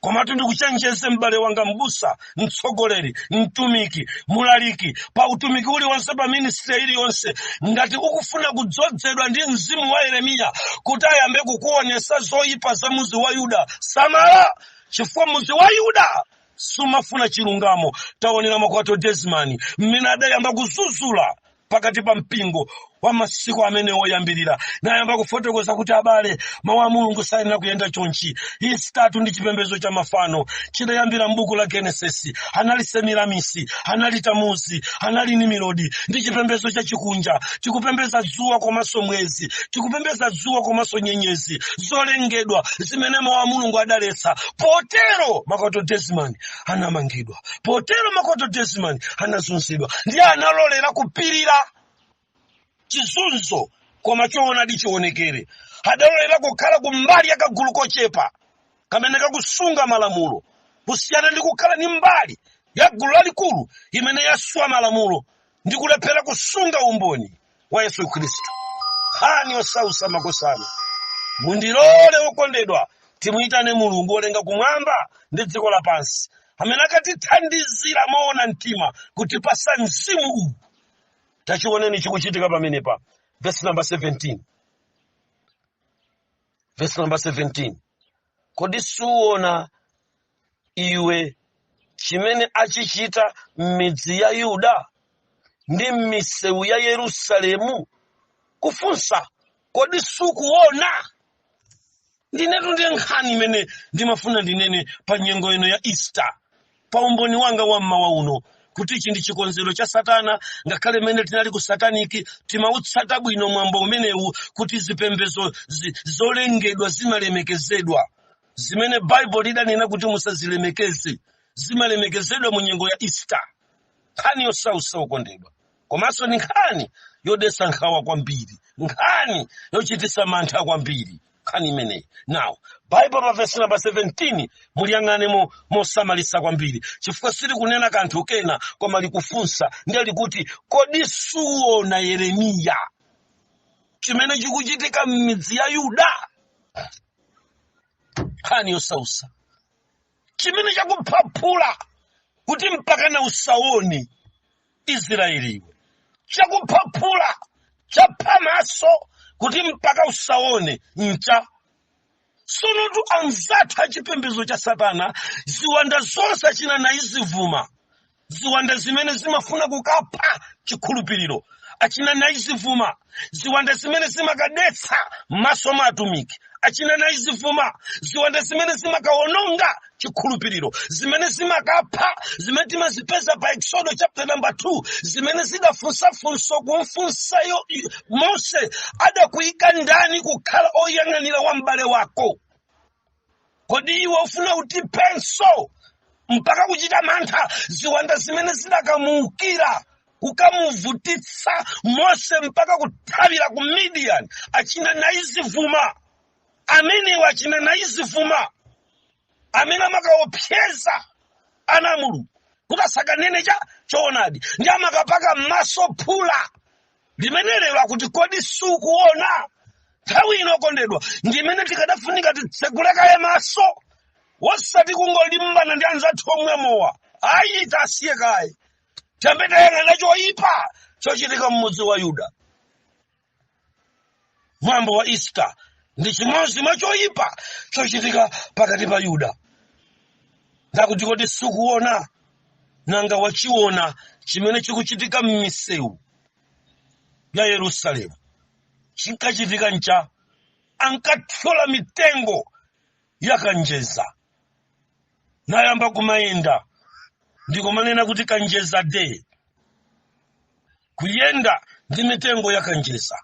Speaker 1: Komatu ndikuchenjeze, m'bale wanga, mbusa, mtsogoleri, mtumiki, mulaliki, pa utumiki uliwonse, pa ministry iliyonse, ngati ukufuna kudzozedwa ndi mzimu wa Yeremiya kuti ayambe kukuonesa zoyipa za muzi wa Yuda, samala, chifukwa muzi wa Yuda sumafuna chilungamo. Taonera Makwato Desmani mmene adayamba kuzuzula pakati pa mpingo wa masiku amene woyambirira, nayamba kufotokoza kuti, abale, mawu a Mulungu sayenera kuyenda chonchi. Easter ndi chipembedzo cha mafano, chidayambira m'buku la Genesis. Anali Semiramisi, anali Tamuzi, anali Nimirodi. Ndi chipembedzo chachikunja, chikupembedza dzuwa komanso mwezi, chikupembedza dzuwa komanso nyenyezi, zolengedwa zimene mawu a Mulungu adaletsa. Potero Makwato Desmond anamangidwa, potero Makwato Desmond anazunzidwa, ndiye analolera kupirira chizunzo koma choonadi chionekere. Adalolera kukhala kumbali ya kagulu kochepa kamene kakusunga malamulo, kusiyana ndi kukhala ni mbali ya gulu lalikulu imene yaswa malamulo ndi kulephera kusunga umboni wa Yesu Khristu. Nkhani yosausa, makosana. Mundilole, okondedwa, timuyitane Mulungu wolenga kumwamba ndi dziko lapansi, amene akatithandizira moona mtima kutipasa mzimu uwu. Tachioneni chikuchitika pamenepa, verse number 17, verse number 17: "Kodi suona iwe chimene achichita m'midzi ya Yuda ndi m'misewu ya Yerusalemu?" Kufunsa, kodi sukuona? Ndinetu ndiye nkhani imene ndimafuna ndinene pa nyengo ino ya Easter, pa umboni wanga wa mmawa uno, kuti ichi ndi chikonzero cha Satana. Ngakhale mmene tinali ku satanic, timautsata bwino mwambo umenewu, kuti zipembedzo zolengedwa zimalemekezedwa, zimene Baibulo lidanena kuti musazilemekeze, zimalemekezedwa mu nyengo ya Easter. Nkhani yosausa, okondedwa, komanso ni nkhani yodetsa nkhawa kwambiri, nkhani yochititsa mantha kwambiri, nkhani imeneyi. Now, Bible pa verse number 17 muliyang'ane mosamalitsa kwambiri, chifukwa silikunena kanthu kena koma likufunsa. Ndiye likuti, "Kodi suona, Yeremiya, chimene chikuchitika m'midzi ya Yuda?" Nkhani yosausa. Chimene chakuphaphula kuti mpakana usaone, Israeliwe, chakuphaphula, chaphamaso kuti mpaka usaone ncha sonotu. Anzathu achipembedzo cha Satana, ziwanda zonse, achina naizivuma, ziwanda zimene zimafuna kukapha chikhulupiriro, achina naizivuma, ziwanda zimene zimakadetsa m'maso mwa atumiki, achina naizivuma, ziwanda zimene zimakawononga chikhulupiriro, zimene zimakapha, zimene timazipeza pa Exodo chapter number 2, zimene zidafunsafunso kumfunsayo Mose, "Adakuyika ndani kukhala oyang'anira wa m'bale wako? Kodi iwe ufuna utiphenso?" Mpaka kuchita mantha ziwanda zimene zidakamuukira kukamuvutitsa Mose mpaka kuthawira ku Midian. Achina naizivuma amenewa, achina naizivuma amene amakaopseza ana a Mulungu kuti asakanene cha choonadi, ndi amakapaka m'maso phula limene lero akuti, "Kodi sukuona?" Nthawi ino, okondedwa, ndimene tikadafunika titsegulekaye maso, wosati kungolimbana ndi anzathu omwe mowa. Ayi, tasiye kaye, tiyambe tayang'ana choyipa chochitika m'mudzi wa Yuda. Mwambo wa Easter ndi chimodzi mwa choyipa chochitika pakati pa Yuda. Ndakuti, "Kodi sukuona? Nanga wachiona chimene chikuchitika m'misewu ya Yerusalemu?" Chinkachitika ncha ankathyola mitengo yakanjeza, nayamba kumayenda ndikumanena kuti Kanjeza Day, kuyenda ndi mitengo yakanjeza.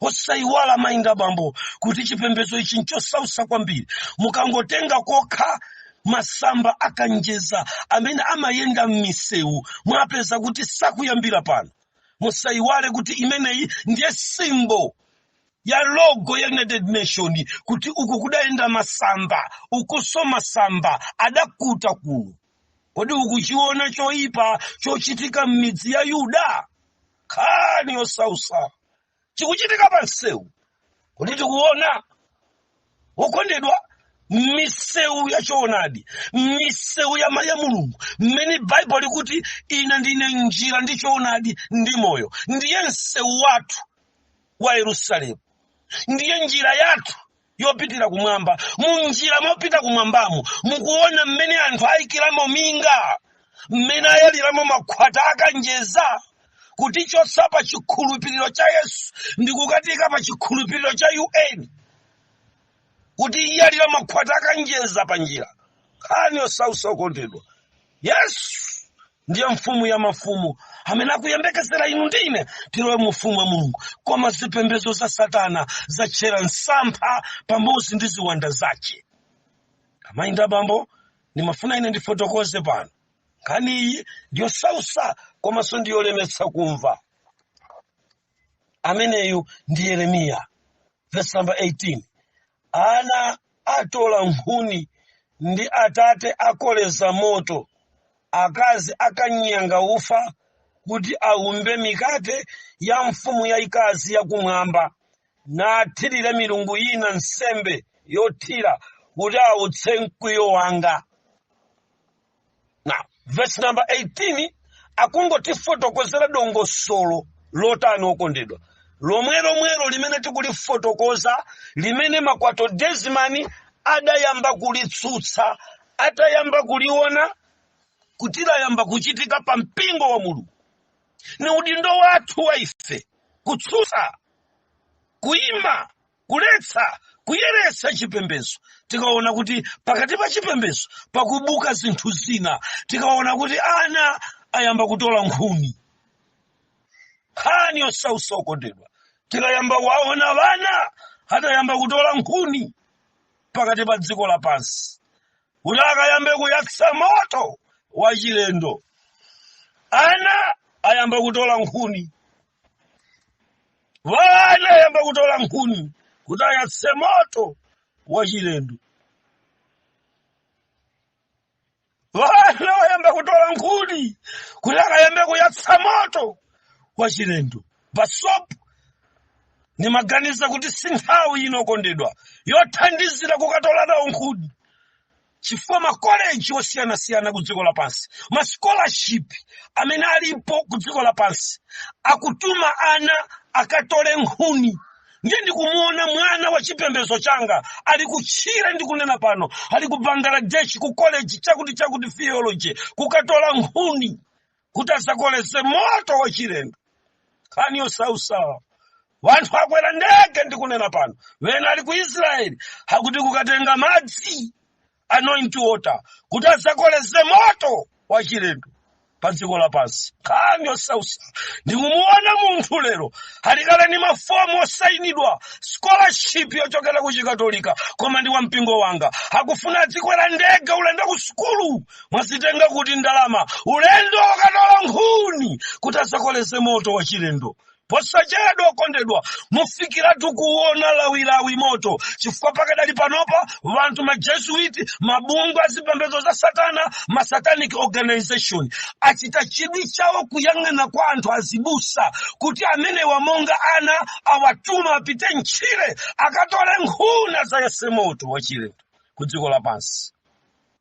Speaker 1: Osayiwala, mayinda, bambo, kuti chipembedzo ichi nchosausa kwambiri. Mukangotenga kokha masamba akanjeza amene amayenda m'misewu, mwapeza kuti sakuyambira pano. Musayiwale kuti imeneyi ndiye symbol ya logo ya United Nation, kuti uku kudayenda masamba, ukuso masamba adakuta kuno. Kodi ukuchiona choyipa chochitika m'midzi ya Yuda? Nkhani yosausa chikuchitika pa msewu, kodi tikuona, wokondedwa? M'misewu ya choonadi, m'misewu ya Mulungu, mmene Baibulo likuti, "Ine ndine njira ndi choonadi ndi moyo." Ndiye msewu wathu wa Yerusalemu, ndiye njira yathu yopitira kumwamba. Mu njira mopita kumwambamo, mukuona mmene anthu ayikiramo minga, mmene ayaliramo makhwata akanjeza, kutichotsa pa chikhulupiriro cha Yesu ndi kukatika pa chikhulupiriro cha UN, kuti iyalira makhwata akanjeza pa njira. Nkhani yosautsa, okondedwa. Yesu ndiye mfumu ya mafumu amene akuyembekezera inu ndine tilowe mu ufumu wa Mulungu, koma zipembedzo za Satana zatchera msampha pamodzi ndi ziwanda zace. Amayi ndi abambo, ndimafuna ine ndifotokoze pano. Nkhani iyi ndiyosautsa komanso ndiyolemetsa kumva. Ameneyu ndi Yeremiya, verse number 18: "Ana atola nkhuni ndi atate akoleza moto, akazi akanyanga ufa kuti aumbe mikate ya mfumu yayikazi yakumwamba, nathirire milungu ina nsembe yothira, kuti autse mkwiyo wanga." Now, verse number 18 akungotifotokozera dongosolo lotani, okondedwa? Lomwe lomwelo limene tikulifotokoza, limene Makwato Desmani adayamba kulitsutsa atayamba kuliona kuti layamba kuchitika pa mpingo wa Mulungu. Ni udindo wathu wa ife kutsutsa, kuyima, kuletsa, kuyeretsa chipembedzo tikaona kuti pakati pa chipembedzo pakubuka zinthu zina, tikaona kuti ana ayamba kutola nkhuni. Nkhani yosautsa, okondedwa. Tikayamba kuwaona vana atayamba kutola nkhuni pakati pa dziko lapansi kuti akayambe kuyatsa moto wachilendo, ana ayamba kutola nkhuni, vana ayamba kutola nkhuni kuti ayatse moto wachilendo, vana ayamba kutola nkhuni kuti akayambe kuyatsa moto wachilendo. Basopu, nimaganiza kuti si nthawi ino, kondedwa, yothandizira kukatola nawo nkhuni, chifukwa makoleji osiyanasiyana ku dziko lapansi, ma scholarship amene alipo ku dziko lapansi, akutuma ana akatole nkhuni. Ndiye ndikumuona mwana wa chipembedzo changa ali kutchire, ndikunena pano ali ku Bangladesh, ku college chakuti chakuti, theology, kukatola nkhuni kuti asakoleze moto wachilendo. Nkhani yosautsa. Wanthu akwera ndege, ndikunena pano wena ali ku Israeli, akuti kukatenga madzi, anointed water, kuti asakoleze moto wachilendo pa dziko lapansi. Nkhani yosautsa. Ndikumuona munthu lero alikale ni mafomu osayinidwa, scholarship yochokera ku Chikatolika, koma ndi wa mpingo wanga, akufuna adzikwera ndege ulendo ku sukulu. Mwazitenga kuti ndalama? Ulendo wakatola nkhuni kuti asakoleze moto wachilendo. Posachedwa, okondedwa, mufikiratu kuona lawilawi moto, chifukwa pakadali panopa vanthu, ma Jesuit, mabungwe azipembedzo za Satana, ma satanic organization, achita chidwi chawo kuyang'ana kwa anthu azibusa kuti amenewa monga ana awatuma apite ntchire akatole nkhuni azayese moto wachilendo ku dziko lapansi.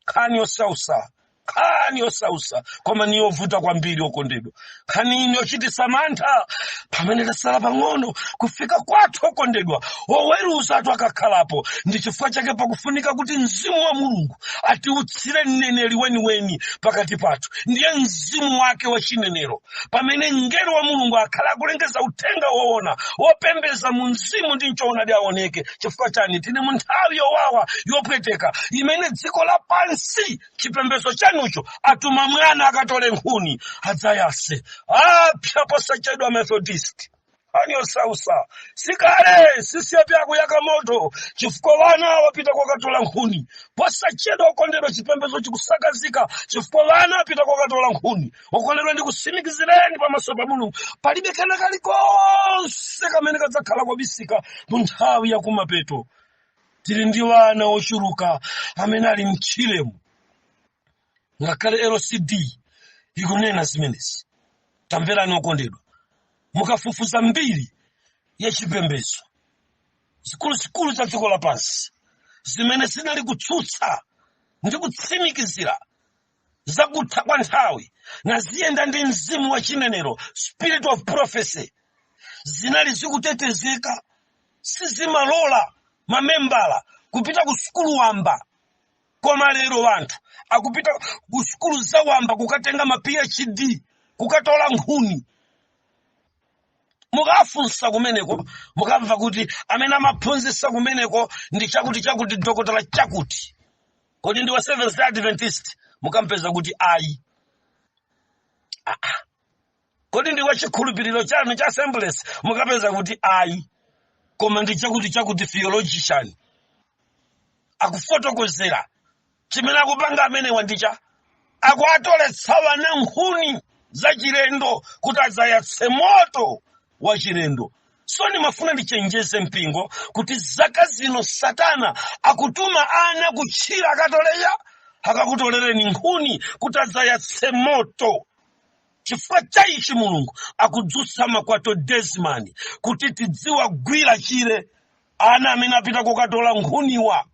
Speaker 1: Nkhani yosautsa, nkhani yosautsa, koma niyovuta kwambiri, okondedwa. Nkhani ino yochititsa mantha pamene tasala pang'ono kufika kwathu, okondedwa, oweruza athu akakhalapo. Ndi chifukwa chake pakufunika kuti mzimu wa Mulungu atiutsire mneneri weniweni pakati pathu, ndiye mzimu wake wachinenero, pamene mngelo wa Mulungu akhala akulengeza uthenga woona wopembeza mu mzimu ndi mchoonadi aoneke. Chifukwa chani? Tili mu nthawi yowawa, yopweteka, imene dziko lapansi, chipembedzo chanucho, atuma mwana akatole nkhuni adzayase. Apya posachedwa Methodist. Nkhani yosautsa. Sikale sisiyapya kuyaka moto chifukwa vana wapita kwakatola nkhuni. Posachedwa, okondedwa, chipembedzo chikusakazika chifukwa vana apita kwakatola nkhuni. Okondedwa, ndikusimikizireni pamaso pa Mulungu, palibe kena kalikonse kamene kadzakhala kobisika mu nthawi yakumapeto. Tili ndi vana ochuluka amene ali mtchiremu, ngakhale LCD ikunena zimenezi. Tamverani, okondedwa, mukafufuza mbiri ya chipembedzo zikuluzikulu za dziko lapansi, Zimene zinali kutsutsa ndi kutsimikizira zakutha kwa nthawi, naziyenda ndi mzimu wa chinenero, spirit of prophecy, zinali zikutetezeka. Sizimalola mamembala kupita ku sukulu wamba. Koma lero anthu akupita ku sukulu za wamba kukatenga ma PhD, kukatola nkhuni. Mukafunsa kumeneko, mukamva kuti amene amaphunzitsa kumeneko ndi chakuti chakuti, dokotala chakuti. Kodi ndi wa Seventh Day Adventist? Mukampeza kuti ayi. Ah, ah. Kodi ndi wa chikhulupiriro chanu cha Assemblies? Mukapeza kuti ayi, koma ndi chakuti chakuti theologian. Akufotokozera chimene akupanga amenewa ndicha akuatoletsa wana nkhuni zachilendo kuti adzayatse moto wa chilendo. So ndimafuna ndichenjeze mpingo kuti zaka zino Satana akutuma ana kutchira akatoleya, akakutolereni nkhuni kuti adzayatse moto. Chifukwa cha ichi Mulungu akudzutsa makwato desman kuti tidziwagwira chire ana amene apita kukatola nkhuniwa.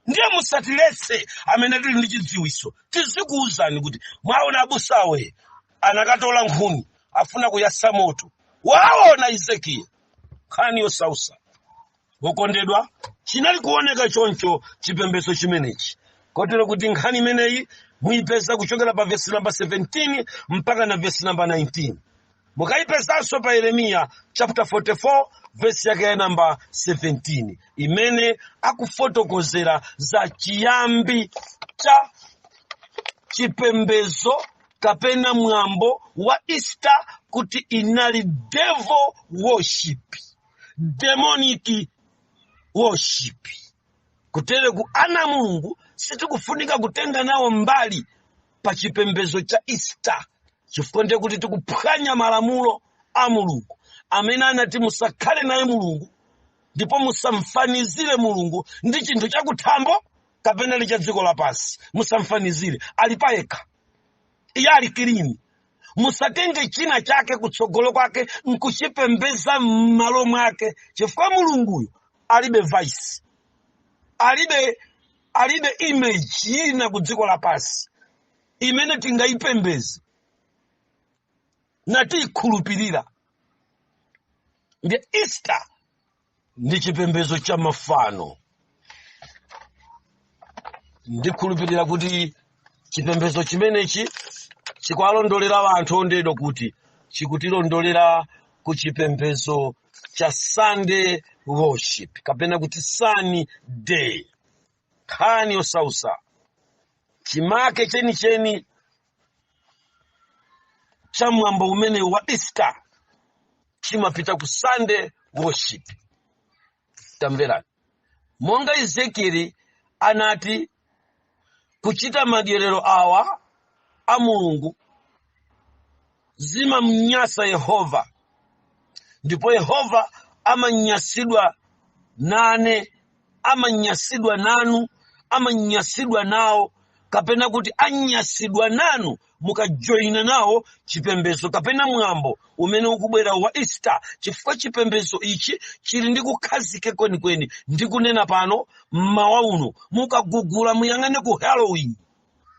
Speaker 1: Ndiye musatiletse amene tili ndi chidziwitso, tizikuwuzani kuti mwaona abusawe anakatola nkhuni, afuna kuyatsa moto. Waona Ezekiel, nkhani yosausa. Wokondedwa, chinali kuoneka choncho chipembedzo chimenechi, kotero kuti nkhani imeneyi muyipeza kuchokera pa vesi namba 17 mpaka na vesi namba 19. Mukayipezanso pa Yeremiya chapter 44, vesi yake ya namba 17, imene akufotokozera za chiyambi cha chipembedzo kapena mwambo wa Easter, kuti inali devil worship, demonic worship. Kutere ku ana Mulungu sitikufunika kutenga nawo mbali pa chipembedzo cha Easter, chifukwa ndiye kuti tikuphwanya malamulo a Mulungu amene anati musakhale naye Mulungu ndipo musamfanizire Mulungu ndi chinthu chakuthambo kapena ndi cha dziko lapansi. Musamfanizire, ali payekha, iye ali clean. Musatenge china chake kutsogolo kwake nkuchipembeza m'malo mwake, chifukwa Mulunguyo alibe vice, alibe image ina ku dziko lapansi imene tingayipembeze natiyikhulupirira. Ndi Easter ndi chipembedzo cha mafano. Ndikhulupirira kuti chipembedzo chimenechi chikuwalondolera anthu ondedwa, kuti chikutilondolera ku chipembedzo cha Sunday worship kapena kuti Sunday. Nkhani yosausa, chimake chenicheni cha mwambo umene wa Easter chimapita ku Sunday worship. Tamverani, monga Ezekieli anati kuchita madyerero awa a Mulungu zimamnyasa Yehova, ndipo Yehova amanyasidwa nane, amanyasidwa nanu, amanyasidwa nawo, kapena kuti anyasidwa nanu mukajoyina nawo chipembedzo kapena mwambo umene ukubwera wa Easter, chifukwa chipembedzo ichi chili ndi kukhazike kwenikweni. Ndikunena pano mmawa uno, mukagugula muyang'ane ku Halloween,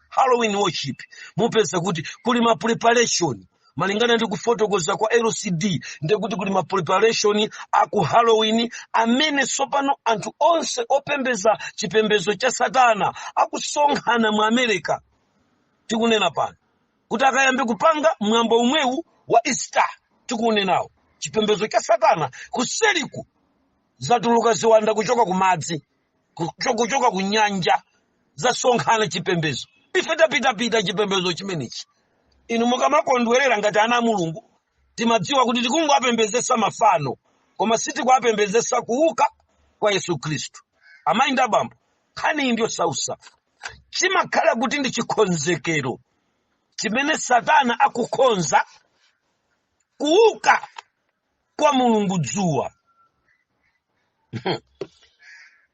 Speaker 1: Halloween worship, mupeza kuti kuli ma preparation malingana ndi kufotokoza kwa LCD. Ndekuti kuli ma preparation aku Halloween amene tsopano anthu onse opembeza chipembedzo cha Satana akusonkhana mu America tikunena pano, kuti akayambe kupanga mwambo umwewu wa Easter tikunenawo, chipembedzo cha Satana. Kuseliku zatuluka ziwanda kuchoka ku madzi, kuchoka ku nyanja, zasonkhana chipembedzo. Ife tapitapita chipembedzo chimenechi. Inu mukamakondwerera ngati ana a Mulungu, timadziwa kuti tikungowapembedzesa mafano, koma sitikuwapembedzesa kuuka kwa Yesu Khristu. Amayi ndi abambo, nkhani iyi ndiyo sausa. Chimakhala kuti ndi chikonzekero chimene Satana akukonza kuuka kwa Mulungu dzuwa.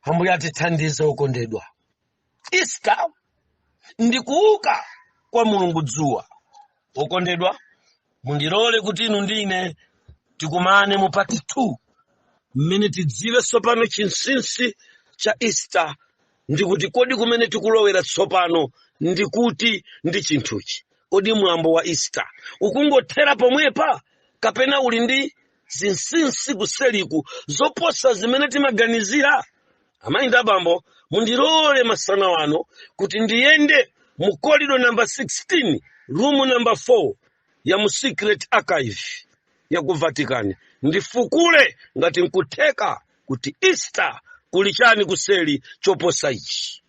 Speaker 1: Ambuye atithandize. Okondedwa, Easter ndi kuuka kwa Mulungu dzuwa. Okondedwa, mundilole kuti inu ndine tikumane mu part 2, mmene tidziwe tsopano chinsinsi cha Easter. Ndikuti kodi kumene tikulowera tsopano ndikuti ndi chinthuchi? Kodi mwambo wa Easter ukungothera pomwepa, kapena uli ndi zinsinsi kuseliku zoposa zimene timaganizira? Amayi ndi abambo, mundilole masana wano kuti ndiyende mu corridor number 16, room number 4 ya mu secret archive ya ku Vatican, ndifukule ngati nkutheka kuti Easter kuli chani kuseli choposa ichi.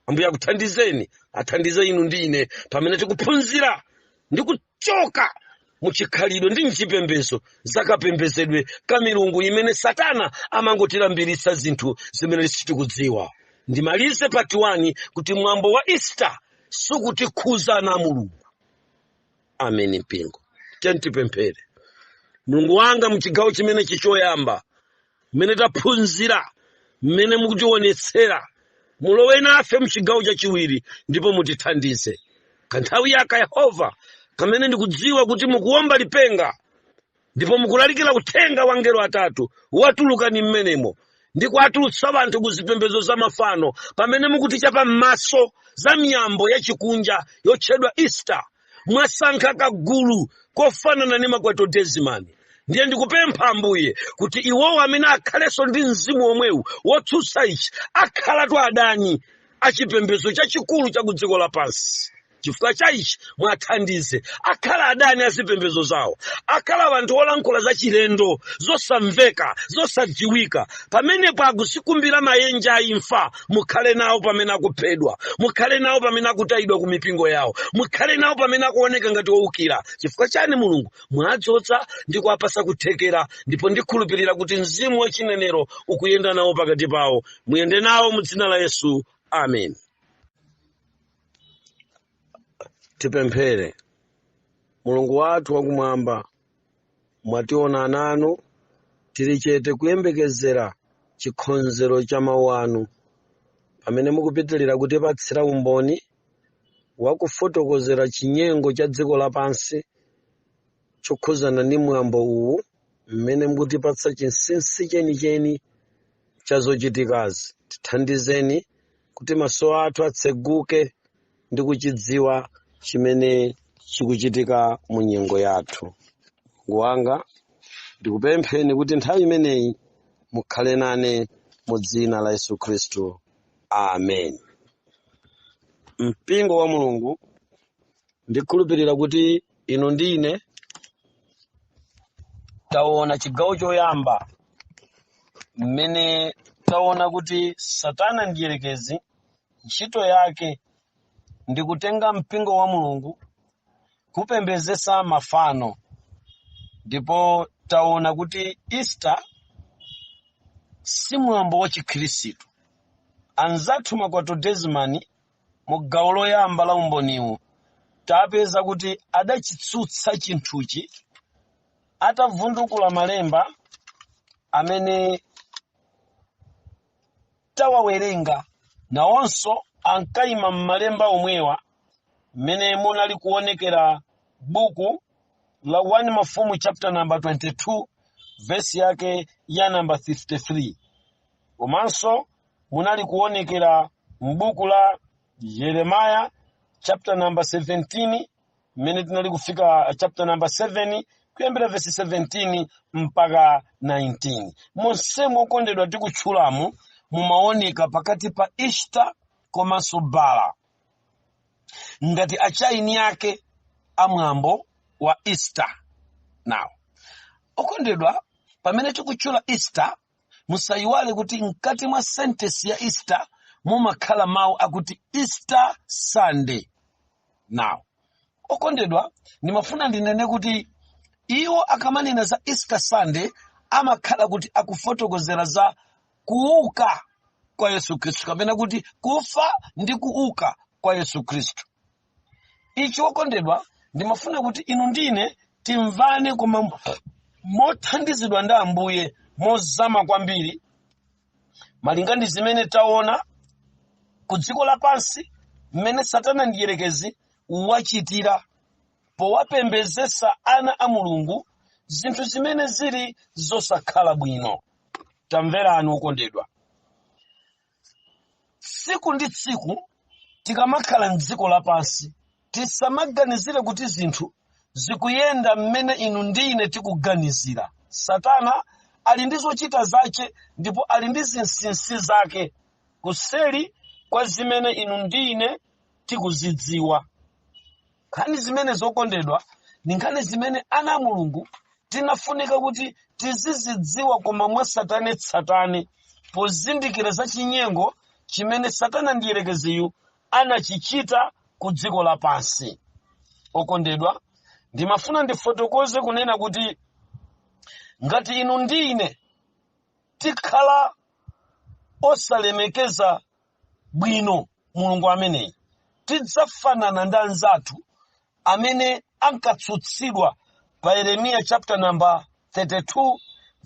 Speaker 1: Ambuye akuthandizeni, athandize inu ndi ine pamene tikuphunzira ndi kuchoka muchikhalidwe ndi mchipembedzo zakapembedzedwe ka milungu imene Satana amangotilambiritsa zinthu zimene sitikudziwa. Ndimalize part 1 kuti mwambo wa Easter sukutikhuza ana a Mulungu. Amen. Mpingo, tiyeni tipemphere. Mulungu wanga, muchigawo chimenechi choyamba mmene taphunzira, mmene mukutionetsera, mulowe nafe mchigawo chachiwiri ndipo mutithandize kanthawi yaka, Yehova, kamene ndikudziwa kuti mukuwomba lipenga ndipo mukulalikira uthenga wa ngelo atatu watulukani mmenemo ndi kuatulutsa anthu ku zipembedzo za mafano, pamene mukutichapa m'maso za miyambo yachikunja yotchedwa Easter. Mwasankha kagulu kofanana ndi Makwatodezimani. Ndiye ndikupempha, Ambuye, kuti iwowo amene akhalenso ndi mzimu omwewu wotsutsa ichi akhalatu adani achipembedzo chachikulu cha ku dziko lapansi. Chifukwa cha ichi mwathandize, akhala adani a zipembedzo zawo, akhala anthu olankhula zachilendo, zosamveka, zosadziwika. Pamenepo akuzikumbira maenje a imfa. Mukhale nawo pamene akuphedwa, mukhale nawo pamene akutayidwa ku mipingo yawo, mukhale nawo pamene akuoneka ngati owukira. Chifukwa chani, Mulungu? Mwadzodza ndi kuwapasa kuthekera, ndipo ndikhulupirira kuti mzimu wachinenero ukuyenda nawo pakati pawo. Muyende nawo mu dzina la Yesu, amen. Tipemphere. Mulungu wathu wakumwamba, mwationa ana anu tili chete kuyembekezera chikhonzero cha mawu anu, pamene mukupitilira kutipatsira umboni wakufotokozera chinyengo cha dziko lapansi chokhuzana ndi mwambo uwu, mmene mukutipatsa chinsinsi chenicheni cha zochitikazi. Tithandizeni kuti maso athu atseguke ndi kuchidziwa chimene chikuchitika mu nyengo yathu. Mulungu wanga, ndikupempheni kuti nthawi imeneyi mukhale nane mu dzina la Yesu Khristu, amen. Mpingo wa Mulungu, ndikhulupirira kuti inu ndi ine taona chigawo choyamba mmene taona kuti Satana mdierekezi ntchito yake ndi kutenga mpingo wa Mulungu kupembedzesa mafano, ndipo taona kuti Easter si mwambo wa Chikhristu. Anzathu Makwatodezimani, mu gawo loyamba la umboniwu tapeza kuti adachitsutsa chinthuchi atavundukula malemba amene tawawerenga. Nawonso ankayima m'malemba omwewa mmene munali kuonekera buku la 1 Mafumu chapter number 22, verse yake ya number 53, komanso munali kuonekera m'buku la Yeremaya chapter number 17, mmene tinali kufika chapter number 7 kuyambira verse 17 mpaka 19. Monsemo, okondedwa, tikutchulamu mumaoneka pakati pa Easter komanso Bala ngati achaini ake amwambo wa Easter. Now, okondedwa, pamene tikutchula Easter, musayiwale kuti mkati mwa sentence ya Easter mumakhala mawu akuti Easter Sunday. Now, okondedwa, ndimafuna ndinene kuti iwo akamanena za Easter Sunday amakhala kuti akufotokozera za kuuka kwa Yesu Khristu, kapena kuti kufa ndi kuuka kwa Yesu Khristu. Ichi, okondedwa, ndimafuna kuti inu ndine timvane, koma mothandizidwa ndi Ambuye mozama kwambiri, malinga ndi zimene taona ku dziko lapansi mmene Satana mdierekezi wachitira powapembedzesa ana a Mulungu zinthu zimene zili zosakhala bwino. Tamverani, okondedwa. Tsiku ndi tsiku tikamakhala mdziko lapansi, tisamaganizire kuti zinthu zikuyenda mmene inu ndi ine tikuganizira. Satana ali ndi zochita zache ndipo ali ndi zinsinsi zake kuseri kwa zimene inu ndi ine tikuzidziwa. Nkhani zimene zokondedwa ndi nkhani zimene ana a Mulungu tinafunika kuti tizizidziwa, koma mwatsatanetsatane, pozindikira za chinyengo chimene Satana ndiyerekeziyu anachichita ku dziko lapansi. Okondedwa, ndimafuna ndifotokoze kunena kuti ngati inu ndi ine tikhala osalemekeza bwino Mulungu ameneyi, tidzafanana ndi anzathu amene ankatsutsidwa pa Yeremiya chapter number 32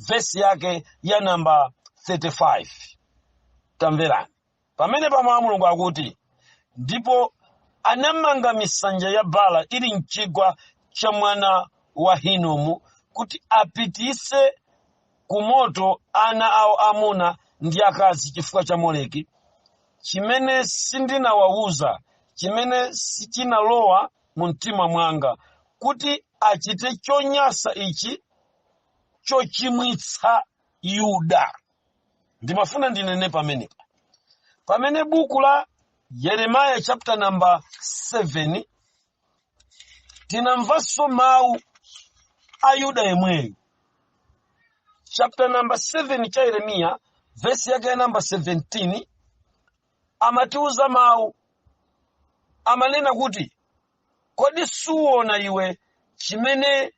Speaker 1: verse yake ya number 35. Tamverani pamene pamawu a Mulungu akuti, ndipo anamanga misanja ya Baala ili mchigwa cha mwana wa Hinomu, kuti apitise ku moto ana awo amuna ndi akazi chifukwa cha Moleki, chimene sindinawawuza, chimene sichinalowa mu mtima mwanga, kuti achite chonyansa ichi chochimwitsa Yuda. Ndimafuna ndinene pamenepa, pamene buku la Yeremiya chapter number 7 tinamvanso mawu a Yuda yemweyo. Chapter number 7 cha Yeremiya, verse yake ya number 17, amatiuza mawu, amanena kuti, kodi suona iwe chimene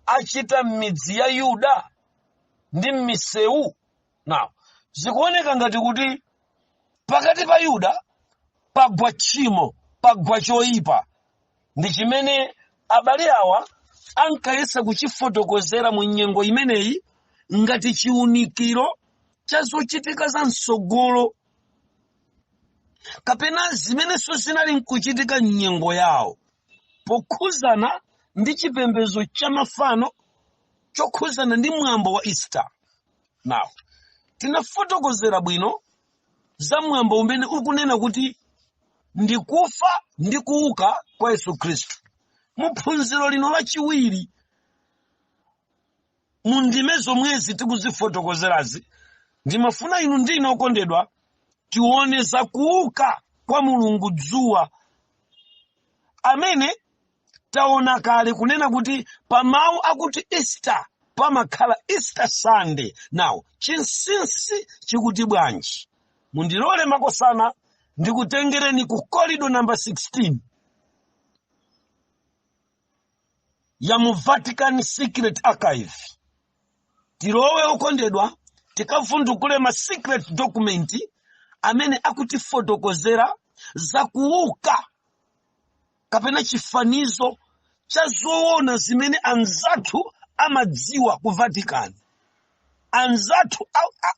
Speaker 1: achita m'midzi ya Yuda ndi m'misewu? Now zikuoneka ngati kuti pakati pa Yuda pagwa tchimo, pagwa choyipa, ndi chimene abale awa ankayesa kuchifotokozera mu nyengo imeneyi ngati chiwunikiro cha zochitika za mtsogolo kapena zimenenso zinali nkuchitika mnyengo yawo pokhuzana ndi chipembedzo cha mafano chokhuzana ndi mwambo wa Easter. Now tinafotokozera bwino za mwambo umene ukunena kuti ndi kufa ndi kuuka kwa Yesu Khristu. Mu phunziro lino lachiwiri, mu ndime zomwezi tikuzifotokozerazi, ndimafuna inu ndine okondedwa tione za kuuka kwa Mulungu dzuwa, amene taona kale kunena kuti pa mawu akuti Easter pamakhala Easter Sunday. Now chinsinsi chikuti bwanji? Mundilole makosana ndikutengereni ku corridor number 16 ya mu Vatican Secret Archive. Tilowe okondedwa, tikavundukule ma secret document amene akutifotokozera za kuuka kapena chifanizo cha zoona zimene anzathu amadziwa ku Vatican, anzathu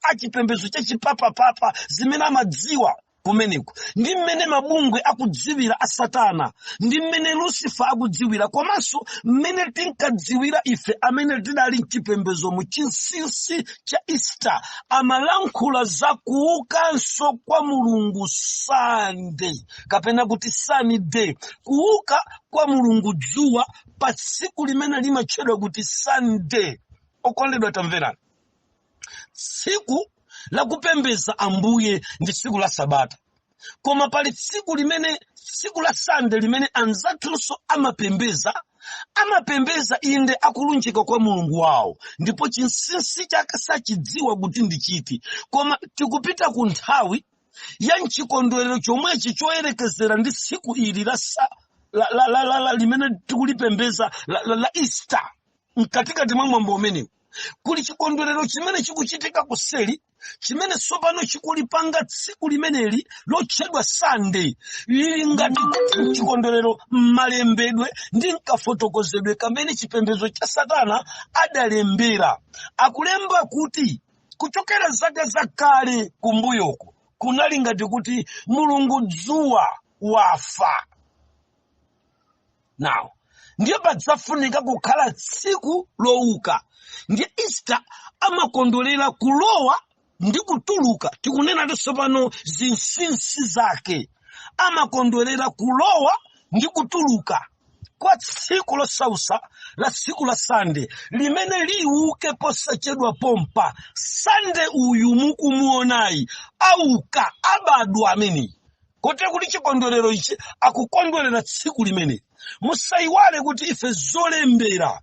Speaker 1: achipembedzo cha chipapapapa zimene amadziwa kumeneko, ndi mmene mabungwe akudziwira a Satana, ndi mmene Lucifer akudziwira, komanso mmene tinkadziwira ife amene tidali mchipembedzo mu chinsinsi cha Easter. Amalankhula za kuukanso kwa Mulungu Sunday, kapena kuti Sunday, kuuka kwa Mulungu dzuwa pa tsiku limene limatchedwa kuti Sunday. Okondedwa, tamverani, tsiku lakupembedza Ambuye ndi tsiku la Sabata, koma pali tsiku limene, tsiku la Sunday, limene anzathunso amapembeza inde akulunjika kwa Mulungu wawo, ndipo chinsinsi chake sachidziwa kuti ndi chiti. Koma tikupita ku nthawi ya mchikondwerero chomwechi choyerekezera ndi tsiku ili la, sa, la, la, la, la, la limene tikulipembeza la, la, la Easter. Mkatikati mwa mwambo umenewu kuli chikondwerero chimene chikuchitika kuseli, chimene tsopano chikulipanga tsiku limeneli lotchedwa Sunday lili ngati kuti chikondwerero mmalembedwe ndi mkafotokozedwe kamene chipembedzo cha Satana adalembera. Akulemba kuti kuchokera zaka zakale kumbuyoko kunali ngati kuti Mulungu dzuwa wafa. Now ndiye padzafunika kukhala tsiku louka. Ndiye Easter amakondwerera kulowa Ndi kutuluka, tikunena tsopano zinsinsi zake, amakondwerera kulowa ndi kutuluka kwa tsiku losausa la tsiku la Sande limene liuke posachedwa pompa. Sande uyu mukumuonayi auka, abadwa ameneyi, kotero kuti chikondwerero ichi akukondwerera tsiku limene. Musayiwale kuti ife zolembera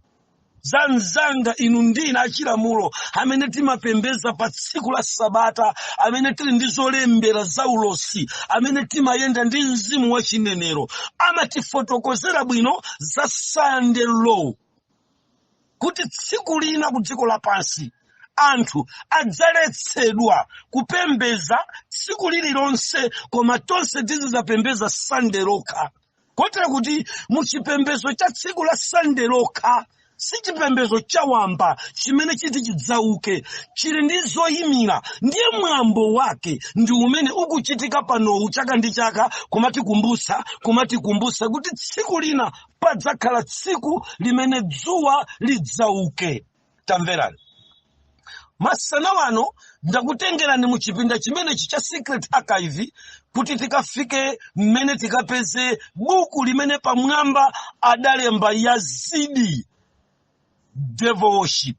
Speaker 1: za mzanga inu ndina achilamulo amene timapembeza pa tsiku la Sabata, amene tili ndi zolembera za ulosi, amene timayenda ndi mzimu wa chinenero, amatifotokozera bwino za Sunday law, kuti tsiku lina ku dziko lapansi anthu adzaletsedwa kupembeza tsiku lililonse, koma tonse tizidzapembeza Sunday lokha. Kotero kuti muchipembezo cha tsiku la Sunday lokha si chipembezo chawamba chimene chiti chidzauke, chili ndi zoyimira. Ndiye mwambo wake ndi umene ukuchitika panowu chaka ndi chaka, kumatikumbutsa kuti tsiku lina padzakhala tsiku limene dzuwa lidzauke. Tamverani, masana wano ndakutengerani mu chipinda chimenechi cha Secret Archive kuti tikafike mmene tikapeze buku limene pamwamba adalemba Yazidi Devil Worship,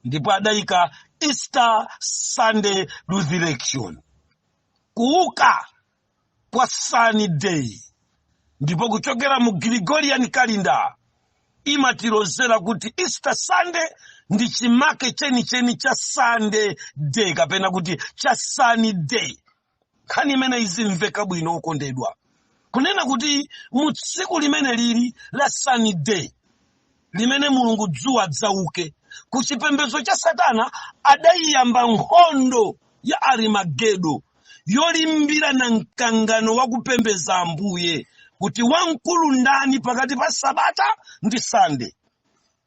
Speaker 1: ndipo adayika Easter Sunday Resurrection, kuuka kwa Sunday. Ndipo kuchokera mu Gregorian calendar imatilozera kuti Easter Sunday ndi chimake chenicheni cha Sunday day, kapena kuti cha Sunny Day. Nkhani imene izimveka bwino, okondedwa, kunena kuti mu tsiku limene lili la Sunny Day, limene mulungu dzuwa adzauke, ku chipembedzo cha Satana adayiyamba nkhondo ya Arimagedo yolimbirana mkangano wa kupembeza Ambuye, kuti wamkulu ndani pakati pa Sabata ndi Sande.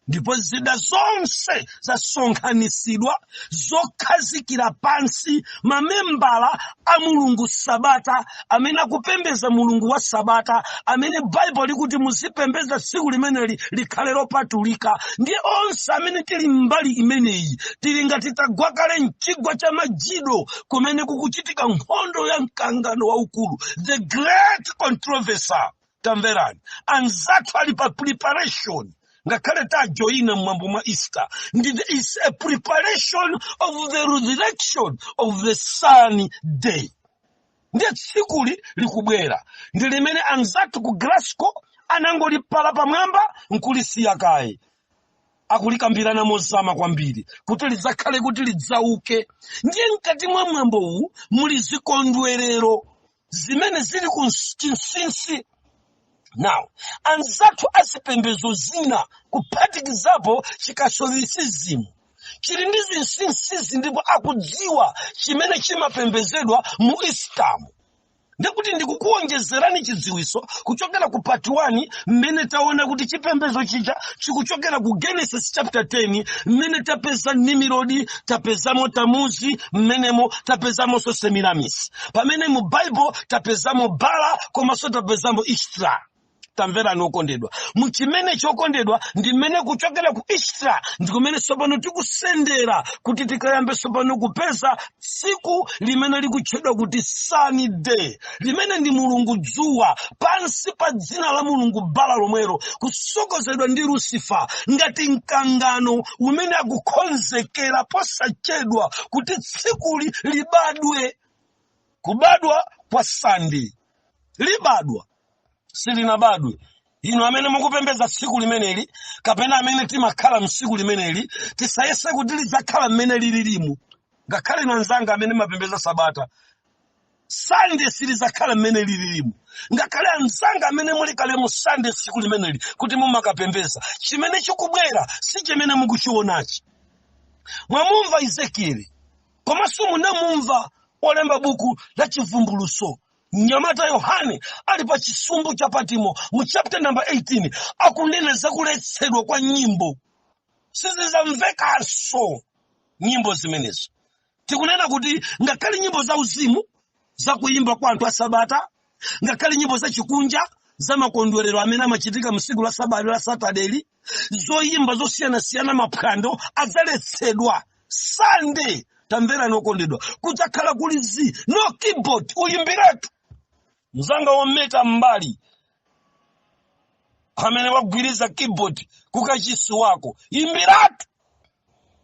Speaker 1: Ndipo zida zonse zasonkhanitsidwa zokhazikira pansi mamembala a mulungu Sabata amene akupembeza mulungu wa Sabata, amene Baibulo likuti muzipembeza tsiku limeneli likhale lopatulika. Ndiye onse amene tili mbali imeneyi tili ngati tagwa kale mchigwa cha Megido, kumene kukuchitika nkhondo ya mkangano waukulu, the great controversy. Tamverani, anzathu ali pa preparation. Ngakhale tajoyina mwambo mwa Easter, ndi is a preparation of the resurrection of the Sun Day. Ndiye tsikuli likubwera ndi limene anzathu ku Glasgow anangolipala pamwamba nkulisiya kaye, akulikambirana mozama kwambiri kuti lidzakhale kuti lidzauke. Ndiye mkati mwa mwambo uwu muli zikondwerero zimene zili ku chinsinsi. Now, anzathu azipembedzo zina, kuphatikizapo Chikatholisism, chili ndi zinsinsizi ndipo akudziwa chimene chimapembedzedwa mu Easter. Ndikuti ndikukuwonjezerani chidziwiso kuchokera ku part 1, mmene taona kuti chipembedzo chija chikuchokera ku Genesis chapter 10, mmene tapeza Nimirodi, tapezamo Tamuzi, mmenemo tapezamonso Semiramis, pamene mu Bible tapezamo Bala komanso tapezamo Ishtar. Tamverani okondedwa, muchimene chokondedwa ndi mmene kuchokera ku Easter ndi kumene tsopano tikusendera kuti tikayambe tsopano kupeza tsiku limene likutchedwa kuti Sunny Day, limene ndi mulungu dzuwa pansi pa dzina la mulungu Bala lomwelo, kusokozedwa ndi Lucifer, ngati mkangano umene akukonzekera posachedwa kuti tsikuli libadwe, kubadwa kwa Sunday. Libadwa, silinabadwe. Inu amene mukupembedza tsiku limeneli, kapena amene timakhala mtsiku limeneli, tisayese kuti lidzakhala mmene lililimu. Ngakhale inu anzanga amene mapembedza Sabata, Sande silidzakhala mmene lililimu. Ngakhale anzanga amene muli kale mu Sande, tsiku limeneli kuti mumakapembedza, chimene chikubwera si chimene mukuchionachi. Mwamumva Ezekieli, komanso munamumva olemba buku la Chivumbulutso, mnyamata Yohane, ali pa chisumbu cha Patimo, mu chapter number 18 akunena zakuletsedwa kwa nyimbo. Sizizamvekanso nyimbo zimenezo. Tikunena kuti ngakhale nyimbo za uzimu zakuyimba kwa anthu a Sabata, ngakhale nyimbo za chikunja za makondwerero amene amachitika msiku la Sabata la Satadeli, zoyimba zosiyanasiyana, maphwando adzaletsedwa. Sande Tamverani okondedwa, kudzakhala kuli zi, no keyboard, uyimbiretu mzanga wometa mbali amene wagwiriza keyboard kukachisi wako, imbiratu,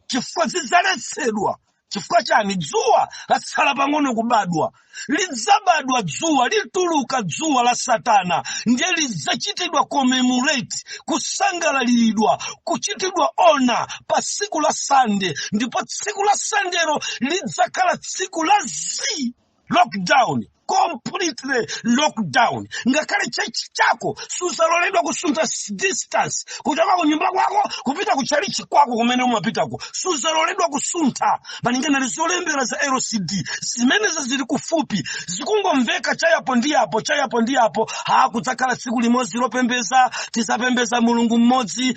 Speaker 1: chifukwa zidzaletsedwa. Chifukwa chani? Dzuwa latsala pang'ono kubadwa. Lidzabadwa dzuwa, lituluka dzuwa la Satana, ndiye lidzachitidwa commemorate, kusangalaliridwa, kuchitidwa honour pa tsiku la Sande. Ndipo tsiku la Sandelo lidzakhala tsiku la z lockdown, completely lockdown. Ngakhale church chako suzaloledwa kusuntha distance kuchoka ku nyumba kwako kupita ku chalichi kwako kumene umapitako, suzaloledwa kusuntha malingana ndi zolembera za LCD zimenezo zili kufupi, zikungomveka chayapo ndi apo, chayapo ndi apo. Ha, kudzakhala tsiku limodzi lopembeza, tizapembeza Mulungu mmodzi,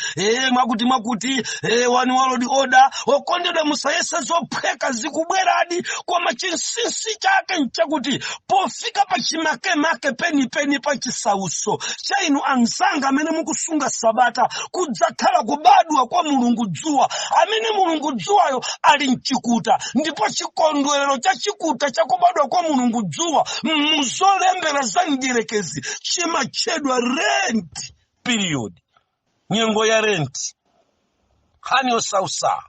Speaker 1: mwakuti mwakuti, one world order. Okondedwa, musayese zophweka, zikubweradi. Koma chinsinsi chake nchakuti pofika pa chimakemake penipeni pa chisauso cha inu anzanga amene mukusunga sabata, kudzakhala kubadwa kwa Mulungu dzuwa, amene Mulungu dzuwayo ali mchikuta. Ndipo chikondwerero cha chikuta chakubadwa kwa Mulungu dzuwa muzolembera za mdierekezi chimatchedwa Lent period, nyengo ya Lent. Nkhani yosausa,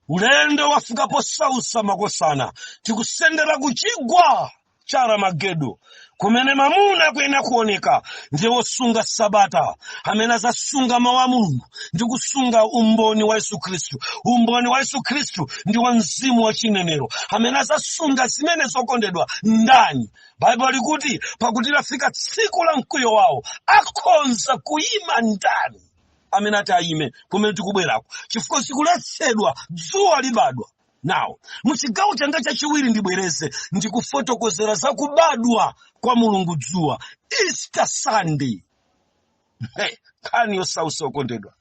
Speaker 1: ulendo wafika posausa makosana. Tikusendera kuchigwa cha Aramagedo kumene mamuna akuyenera kuoneka ndiye wosunga sabata, amene azasunga mawu a Mulungu ndi kusunga umboni wa Yesu Khristu. Umboni wa Yesu Khristu ndi wa mzimu wa chinenero. Amene azasunga zimene zokondedwa ndani? Baibulo likuti, pakuti lafika tsiku la mkwiyo wawo, akhonza kuyima ndani? Amene ati ayime kumene tikubwerako, chifukwa zikuletsedwa, dzuwa libadwa. Nawo muchigawo changa chachiwiri ndibwereze ndikufotokozera za kubadwa kwa Mulungu dzuwa, Easter Sunday. Hey, nkhani yosausa okondedwa.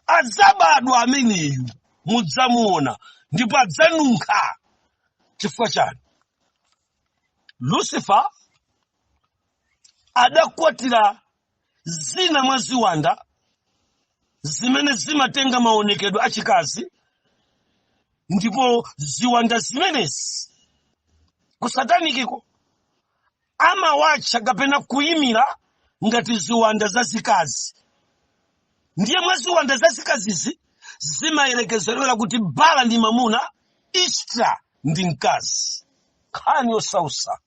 Speaker 1: Adzabadwa ameneyu, mudzamuona ndipo adzanunkha. Chifukwa chani? Lucifer adakwatira zina mwa ziwanda zimene zimatenga maonekedwe achikazi, ndipo ziwanda zimenezi ku satanikiko amawatcha kapena kuyimira ngati ziwanda zazikazi. Ndiye mwa ziwanda zazikazizi zimayerekezerera kuti Bala ndi mamuna, Ishtar ndi mkazi. Nkhani yosausa,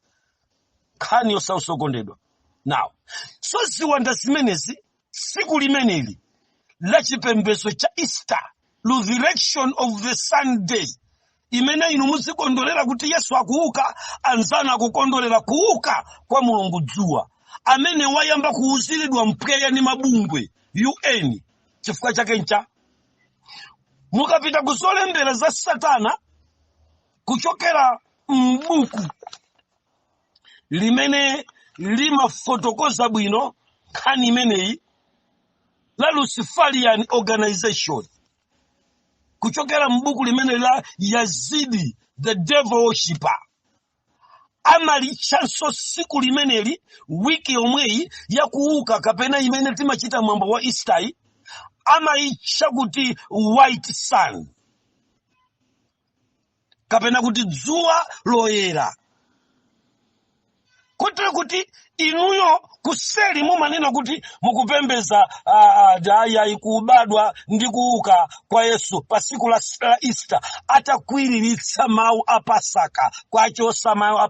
Speaker 1: nkhani yosausa okondedwa. Now, so ziwanda zimenezi tsiku limeneli la chipembedzo cha Easter, resurrection of the Sunday, imene inu muzikondwerera kuti Yesu akuuka, anzanu akukondwerera kuuka kwa Mulungu dzuwa amene wayamba kuuziridwa mpweya ndi mabungwe UN. Chifukwa chake ncha mukapita kuzolembera za Satana kuchokera m'buku limene limafotokoza bwino nkhani imeneyi la Luciferian Organization, kuchokera m'buku limene la Yazidi the Devil Worshipper, amalitchanso tsiku limeneli, wiki yomweyi yakuuka kapena imene timachita mwambo wa Easter, amayitcha kuti white sun kapena kuti dzuwa loyera. Kotero kuti inuyo kuseli mumanena kuti mukupembeza ayi kubadwa ndi kuuka kwa Yesu pa tsiku la Easter, atakwiriritsa mawu a Pasaka, kwachosa mawu a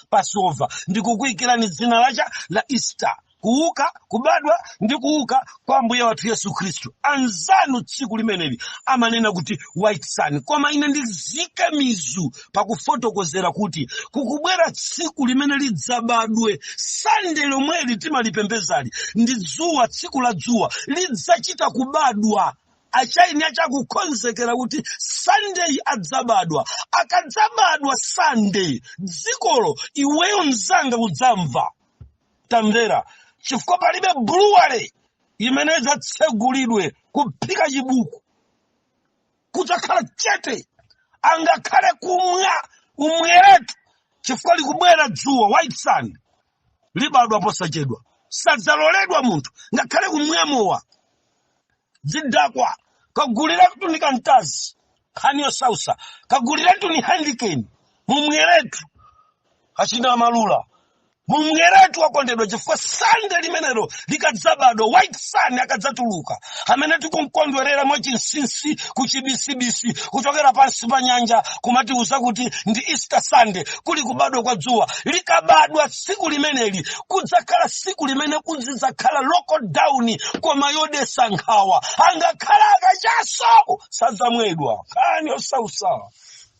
Speaker 1: Passover ndi kukuyikirani dzina lacha la Easter, kuuka, kubadwa ndi kuuka kwa Mbuye wathu Yesu Khristu. Anzanu tsiku limeneli amanena kuti white sun. Koma ine ndizike mizu pakufotokozera kuti kukubwera tsiku limene lidzabadwe Sande lomweli timalipembezali ndi dzuwa, tsiku la dzuwa lidzachita kubadwa. Achaini achakukonzekera kuti Sunday adzabadwa. Akadzabadwa Sunday, dzikolo iweyo mzanga udzamva. Tamvera, chifukwa palibe brewery imene idzatsegulidwe kuphika chibuku, kudzakhala chete. Angakhale kumwa umweretu, chifukwa likubwera dzuwa, white sun libadwa posachedwa. Sadzaloledwa munthu ngakhale kumwa mowa. Zidakwa kagulira kutunika mkazi. Nkhani yosausa, kaguliretu ni Heineken mumweretu, achina Malula mumweretu, wakondedwa, chifukwa Sunday limenelo likadzabadwa, white sun akadzatuluka, amene tikumkondwerera mwachinsinsi kuchibisibisi kuchokera pansi pa nyanja, kumatiuza kuti ndi Easter Sunday, kuli kubadwa kwa dzuwa. Likabadwa tsiku limeneli, kudzakhala tsiku limene kuzidzakhala lockdown, koma yodesa nkhawa, angakhala akachaso sadzamwedwa. Nkhani yosausa,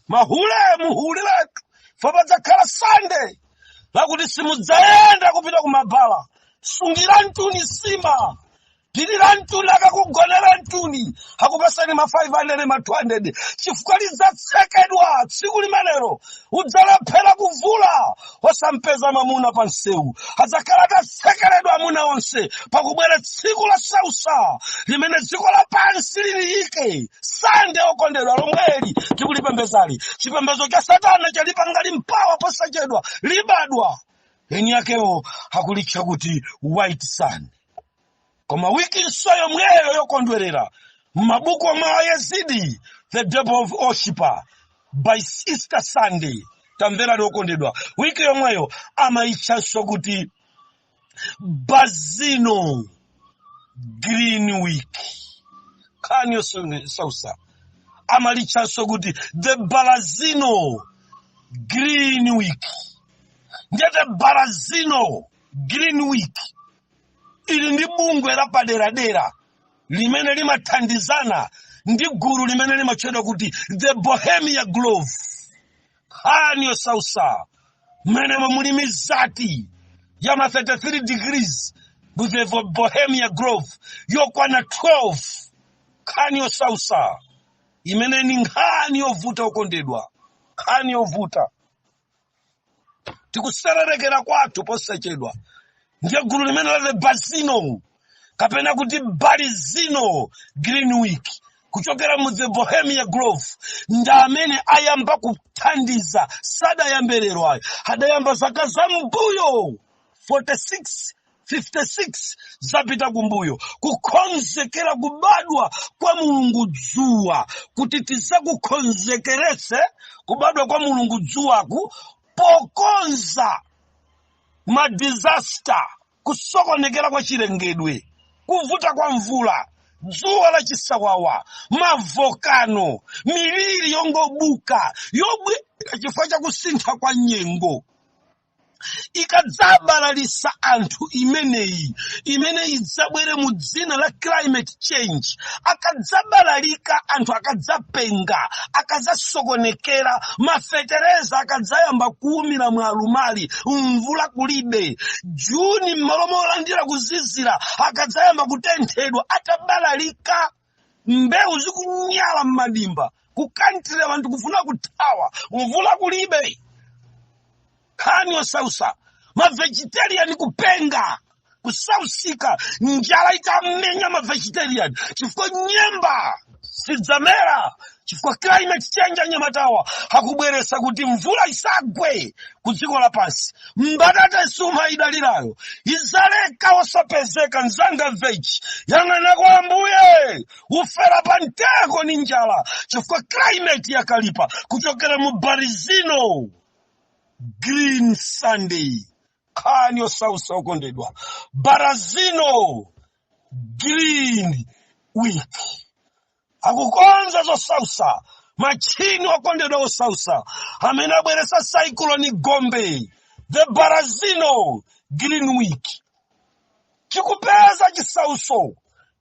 Speaker 1: mahule muhuliretu, fo padzakhala Sunday lakuti simudzayenda kupita kumabala. Sungira mtuni sima, pirira mtuni, akakugonera mtuni, akupasani ma 500, ma 200, chifukwa lidzatsekedwa tsiku limenelo. Udzalephera kuvula, osampeza mamuna pa msewu, adzakhala atatsekeredwa amuna onse pakubwera tsiku la sausa limene dziko lapansi liliyike. Sunday, okondedwa, lomweli tikulipembezali, chipembedzo cha Satana chalipangali mpawa. Posachedwa libadwa, eni yakewo akulitcha kuti white sun. Koma wikinso yomweyo yokondwerera m'mabuku omwe Ayezidi, the devil of worshiper by Easter Sunday, tamverani okondedwa, wiki yomweyo amayitchanso kuti Bazino Green Week. Nkhani yosausa, amalitchanso kuti the Barazino Green Week. Ndiyete Barazino Green Week ili ndi bungwe lapaderadera limene limathandizana ndi gulu limene limatchedwa kuti the Bohemia Grove. Nkhani yosausa, mmenemo muli mizati ya ma 33 degrees mu the Bohemia Grove yokwana 12. Nkhani yosausa imene ni nkhani yovuta, okondedwa, nkhani yovuta. Tikusererekera kwathu posachedwa. Ndiye gulu limene la the Basino kapena kuti Balizino Green Week kuchokera mu the Bohemia Grove ndi amene ayamba kuthandiza. Sadayambe lero ayo, adayamba zaka za mbuyo 46, 56 zapita kumbuyo, kukonzekera kubadwa kwa Mulungu dzuwa, kuti tizakukonzekeretse kubadwa kwa Mulungu dzuwaku pokonza ma disaster, kusokonekera kwa chilengedwe, kuvuta kwa mvula, dzuwa la chisawawa, ma volcano, miliri yongobuka yobwera chifukwa cha kusintha kwa nyengo. Ikadzabalalisa anthu imeneyi, imene idzabwere mu dzina la climate change, akadzabalalika anthu, akadzapenga, akadzasokonekera, mafetereza akadzayamba kuwumira mwalumali, mvula kulibe, Juni m'malo molandira kuzizira akadzayamba kutenthedwa, atabalalika, mbewu zikunyala m'madimba, kukantira anthu kufuna kuthawa, mvula kulibe. Nkhani yosausa, ma vegetarian kupenga, kusausika, njala itamenya ma vegetarian chifukwa nyemba sidzamera, chifukwa climate change. Anyamatawa akubweresa kuti mvula isagwe ku dziko lapansi, mbatata isuma idalirayo izaleka osapezeka. Nzanga veg, yang'ana kwa Ambuye, ufera pa mtengo ni njala chifukwa climate yakalipa kuchokera mu Barizino Green Sunday. Nkhani yosausa, okondedwa, Barazino Green Week akukonza zosausa, machini, okondedwa, osausa amene abweresa cyclone Gombe, the Barazino Green Week. Chikupeza chisauso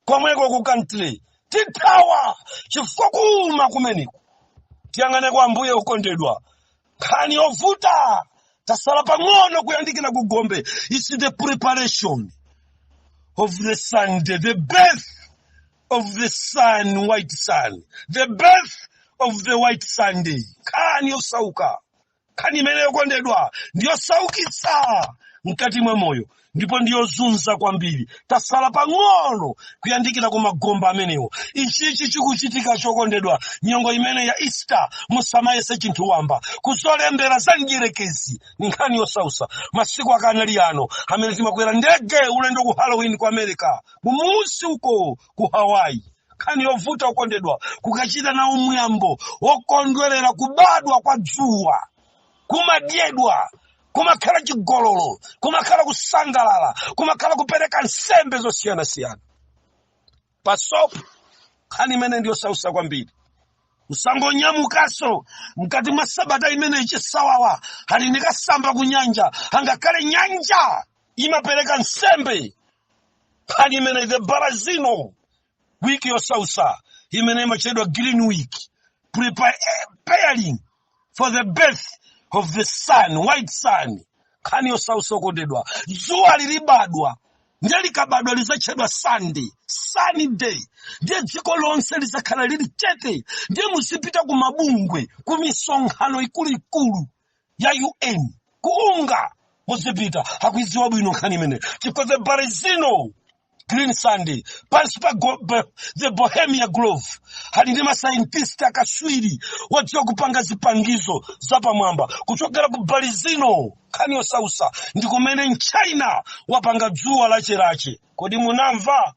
Speaker 1: komweko ku country, tithawa chifukwa kuuma kumeneko. Tiyang'ane kwa Ambuye, okondedwa. Nkhani yovuta, tasala pang'ono kuyandikira ku gombe. It's the preparation of the Sunday, the birth of the sun, white sun, the birth of the white Sunday. Nkhani yosauka, nkhani imene, yokondedwa, ndiyosaukitsa mkati mwa moyo ndipo ndiyozunza kwambiri. Tasala pang'ono kuyandikira ku magomba amenewo. Ichichi chikuchitika, chokondedwa, nyengo imene ya Easter, musamayese chinthu wamba kuzolembera za mdierekezi. Ni nkhani yosausa. Masiku akanali ano amene timakwera ndege ulendo ku Halloween ku America, kumusi uko ku Hawaii. Nkhani yovuta, okondedwa, kukachita nawo mwambo wokondwerera kubadwa kwa dzuwa. Kumadyedwa, kumakhala chigololo, kumakhala kusangalala, kumakhala kupereka nsembe zosiyanasiyana pasopo. Nkhani imene ndiyosausa kwambiri. Usangonyamukaso mkati mwa sabata imene chisawawa ali ndikasamba ku nyanja, angakhale nyanja imapereka nsembe. Nkhani imene the Barazino Week yosausa imene imachedwa Green Week, preparing for the birth of the sun, white sun. Nkhani yosausa, okondedwa, dzuwa lilibadwa, ndiye likabadwa lizatchedwa Sunday, sunny day. Ndiye dziko lonse lizakhala lili chete. Ndiye muzipita ku mabungwe, ku misonkhano ikuluikulu ya UN, kuunga muzipita, akuidziwa bwino nkhani imene, chifukwa the Barizino Green Sunday pansi pa the Bohemia Grove ali ndi mascientist akaswiri wadziwa kupanga zipangizo zapamwamba kuchokera ku Barizino. Nkhani yosausa ndi kumene mChina wapanga dzuwa lacherache. Kodi munamva?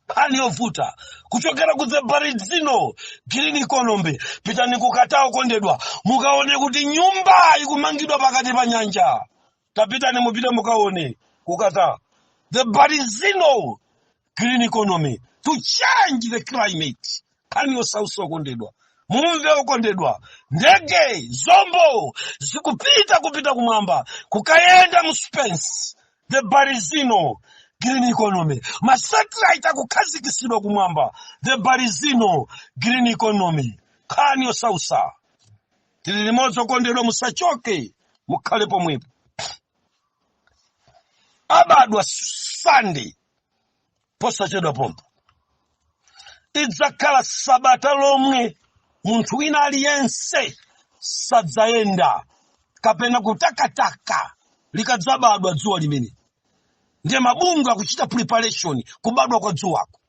Speaker 1: Nkhani yovuta kuchokera ku the Barizino Green Economy. Pitani kukata, okondedwa, mukaone kuti nyumba ikumangidwa pakati pa nyanja. Tapitani, mupite mukaone kukata the Barizino Green Economy to change the climate. Nkhani yosausa, okondedwa, mumve, okondedwa, ndege, zombo zikupita kupita kumwamba kukayenda mu space. The Barizino Green Economy, masatellite akukhazikisidwa kumwamba. The Barizino Green Economy, nkhani yosausa. Tili limodzi, okondedwa, musachoke, mukhale pomwepo. Abadwa Sunday posachedwa pompo. Idzakhala sabata lomwe munthu wina aliyense sadzayenda kapena kutakataka likadzabadwa dzuwa limene. Ndiye mabungwe akuchita preparation kubadwa kwa dzuwako.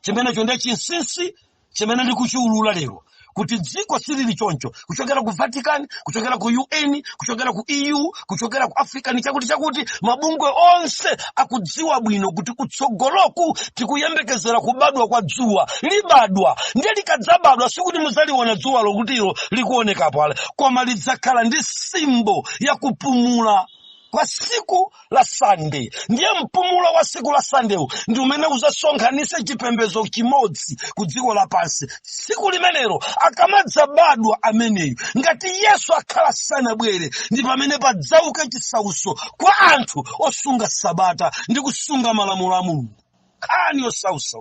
Speaker 1: Chimenecho ndiye chinsinsi chimene ndikuchiulula lero, kuti dziko silili choncho. Kuchokera ku Vatican, kuchokera ku UN, kuchokera ku EU, kuchokera ku African chakuti chakuti, mabungwe onse akudziwa bwino kuti kutsogoloku tikuyembekezera kubadwa kwa dzuwa. Libadwa, ndiye likadzabadwa sikuti mudzaliona dzuwa lokutilo likuonekapo ale, koma lidzakhala ndi symbol yakupumula kwa siku la Sunday. Ndiye mpumulo wa siku la Sunday ndi umene uzasonkhanise chipembedzo chimodzi ku dziko lapansi tsiku limenelo akamadzabadwa ameneyo. Ngati Yesu akhala sanabwere, ndi pamene padzauka chisauso kwa anthu osunga sabata ndi kusunga malamulo a Mulungu. Nkhani yosausa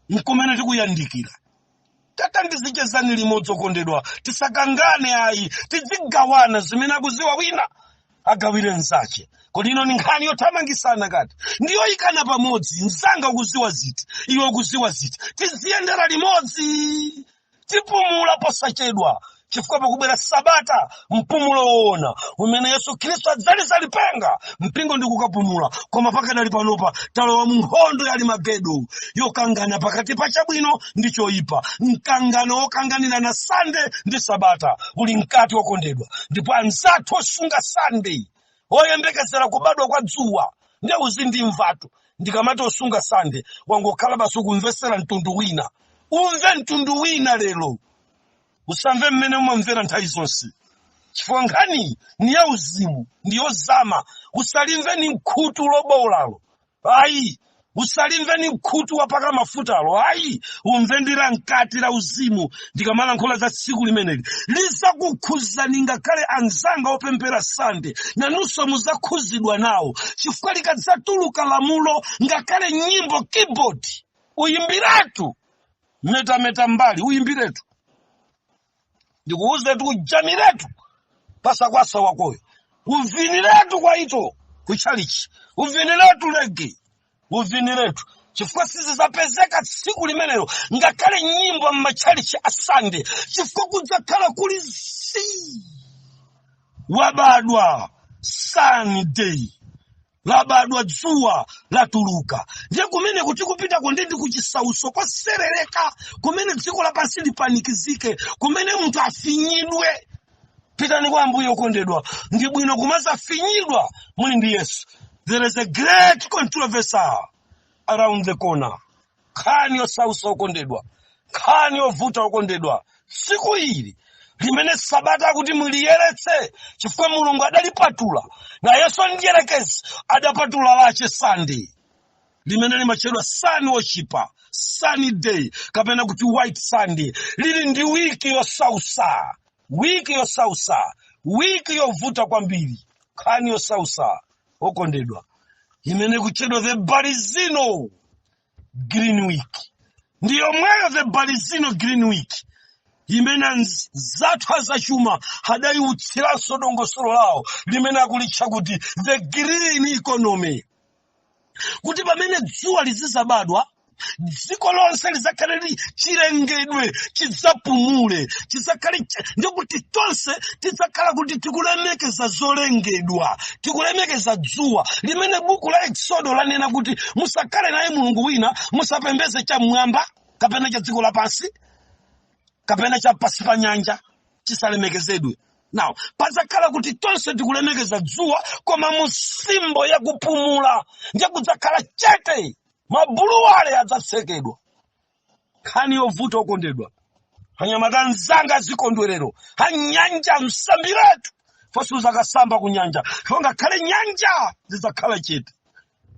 Speaker 1: nkumene tikuyandikira. Tata, ndizichezani limodzi, okondedwa, tisakangane ayi, tidzigawana zimene akuziwa wina agawire mnzache. Kodi ino ni nkhani yothamangisana kati ndiyo ikana pamodzi? Mzanga, ukuziwa ziti? Iwe ukuziwa ziti? Tiziyendera limodzi. Tipumula posachedwa, chifukwa pakubwera sabata, mpumulo woona umene Yesu Khristu adzaliza lipenga, mpingo ndi kukapumula. Koma pakadali panopa talowa mu nkhondo ya Armagedo yokangana pakati pa chabwino ndi choyipa. Mkangano wokanganira na Sande ndi sabata uli mkati, wokondedwa. Ndipo anzathu osunga Sande, oyembekezera kubadwa kwa dzuwa, ndiye uzindimvatu ndikamati osunga Sande, wangokhala basi ukumvesera mtundu wina. Umve mtundu wina lero, usamve mmene umamvera nthawi zonse, chifukwa nkhani ni ya uzimu, ndi yozama. Usalimve ni khutu lobolalo ayi, usalimve ni khutu wapaka mafutalo ayi, umve ndi la mkati la uzimu. Ndikamalankhula za tsiku limeneli lizakukhuzani, ngakhale anzanga opempera Sande, nanunso muzakhuzidwa nawo, chifukwa likadzatuluka lamulo, ngakhale nyimbo, keyboard uyimbiratu, metameta mbali uyimbiretu, ndikuuzetu, ujamiretu pasakwasa wakoyo, uviniretu kwaito kuchalichi, uviniretu reggae, uviniretu, chifukwa sizizapezeka tsiku limenelo ngakhale nyimbo m'machalichi a Sande, chifukwa kudzakhala kuli zii. Wabadwa Sunday, labadwa dzuwa, latuluka. Ndiye kumene kuti kupitako ndi kuchisauso koserereka, kumene dziko lapansi lipanikizike, kumene munthu afinyidwe. Pitani kwa Ambuye, okondedwa. Ndi bwino kumazafinyidwa muli ndi Yesu. There is a great controversy. around the corner. Nkhani yosausa, okondedwa, nkhani yovuta, okondedwa. Tsiku ili limene sabata kuti muliyeretse, chifukwa Mulungu adalipatula, nayenso mdierekezi adapatula lache Sunday limene limatchedwa sun worshiper, sunny day kapena kuti white Sunday. Lili ndi wiki yosausa, wiki yosausa, wiki yovuta kwambiri. Nkhani yosausa, okondedwa, imene kutchedwa the Balizino Green Week. Ndi yomweyo the Balizino Green Week imene anzathu azachuma adayiutsiranso dongosolo lawo limene akulitcha kuti the green economy, kuti pamene dzuwa lizizabadwa, dziko lonse lizakhale li chilengedwe chidzapumule, chizakhale ndikuti tonse tidzakhala kuti tikulemekeza zolengedwa, tikulemekeza dzuwa limene buku la Exodo lanena kuti musakhale naye mulungu wina, musapembeze chamwamba kapena cha dziko lapansi kapena cha pasi pa nyanja, chisalemekezedwe. Now padzakhala kuti tonse tikulemekeza dzuwa, koma mu symbol yakupumula. Ndiye kudzakhala chete, mabuluwale adzatsekedwa. Nkhani yovuta, okondedwa. Anyamata anzanga, zikondwerero anyanja, msambiretu fosuza kasamba ku nyanja, fo ngakhale nyanja zidzakhala chete.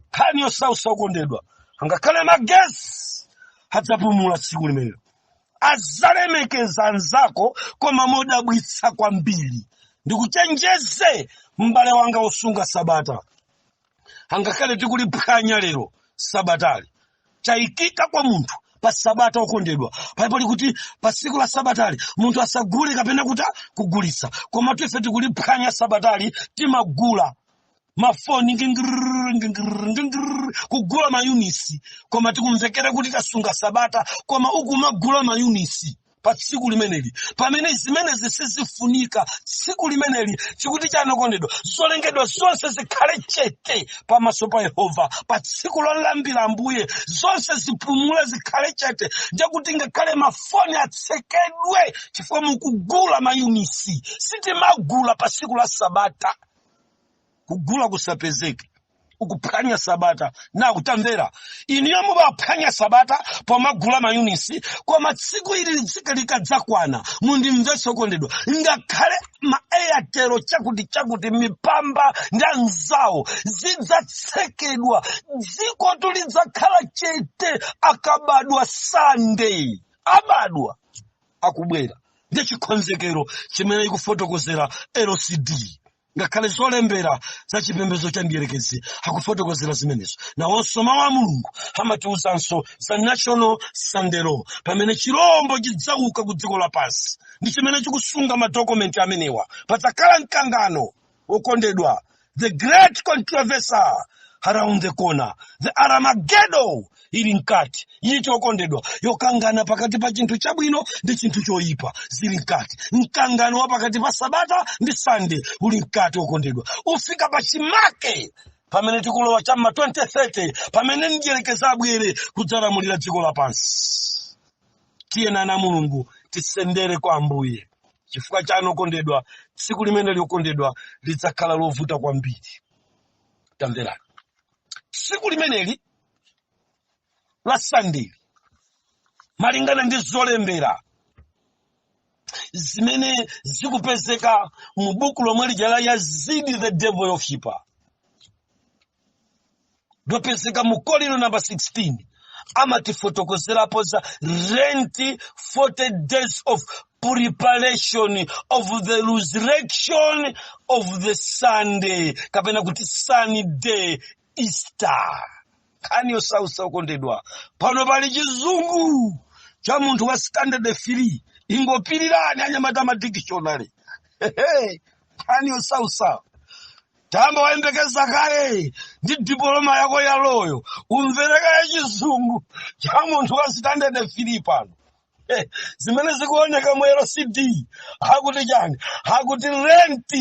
Speaker 1: Nkhani yosausa, okondedwa. Angakhale magesi adzapumula tsiku limenelo, adzalemekeza anzako, koma modabwitsa kwambiri. Ndikuchenjeze, m'bale wanga wosunga sabata, angakhale tikuliphwanya lero sabatali, chayikika kwa munthu pa sabata. Okondedwa, paipo likuti pa tsiku la sabatali munthu asagule kapena kuti kugulitsa, koma ife tikuliphwanya sabatali, timagula mafoni, ngingiriri, ngingiriri, ngingiriri, kugula ma units, koma tikumvekera kuti tasunga sabata, koma ukumagula ma units pa tsiku limeneli, pamene zimenezi sizifunika. Tsiku limeneli chikuti chanokondedwa, zolengedwa zonse zikhale chete pamaso pa Yehova pa tsiku lolambira Ambuye. Zonse zipumule, zikhale chete, ndekuti ngakhale mafoni atsekedwe chifukwa mukugula ma units. Sitimagula pa tsiku la sabata, kugula kusapezeke, ukuphwanya sabata. Na kutamvera iniyo, mubaphwanya sabata pomagula ma units, koma tsiku ili litsika likadzakwana, mundimvetse okondedwa, ngakhale ma Airtel chakuti chakuti, mipamba ndi anzawo zidzatsekedwa, dziko tulidzakhala chete akabadwa Sunday, abadwa akubwera. Ndi chikonzekero chimene ikufotokozera LCD, ngakhale zolembera za chipembedzo cha mdierekezi akufotokozera zimenezo. Nawonso mawu a Mulungu amatiwuzanso za National Sunday Law, pamene chirombo chidzauka ku dziko lapansi ndi chimene chikusunga madokumenti amenewa. Padzakhala mkangano, wokondedwa, the great controversy around the corner, the Armageddon ili mkati yiti, okondedwa, yokangana pakati pa chinthu chabwino ndi chinthu choyipa zili mkati. Mkangano wa pakati pa sabata ndi Sunday uli mkati, okondedwa, ufika pa chimake pamene tikulowa cham'ma 2030, pamene mdierekezi abwere kudzalamulira dziko lapansi. Tiyeni ana Mulungu tisendere kwa Ambuye. Chifukwa chanu, okondedwa, tsiku limene likondedwa lidzakhala lovuta kwambiri. Tamverani, tsiku limeneli la Sunday, malingana ndi zolembera zimene zikupezeka mu buku lomwe lija la Yazidi the Devil Worshipper, lopezeka mu kolino namba 16, amatifotokozerapo za Lent, 40 days of preparation of the resurrection of the Sunday kapena kuti Sunday Easter. Nkhani yosausa, okondedwa. Pano pali chizungu cha munthu wa standard 3, ingopirirani anyamata ma dictionary. Hehe, nkhani yosausa. Tamba wayembekeza kaye ndi diploma yako yaloyo, umvereka ya chizungu cha munthu wa standard 3 pano. Zimene zikuoneka mu LCD hakuti chani? Hakuti Lent,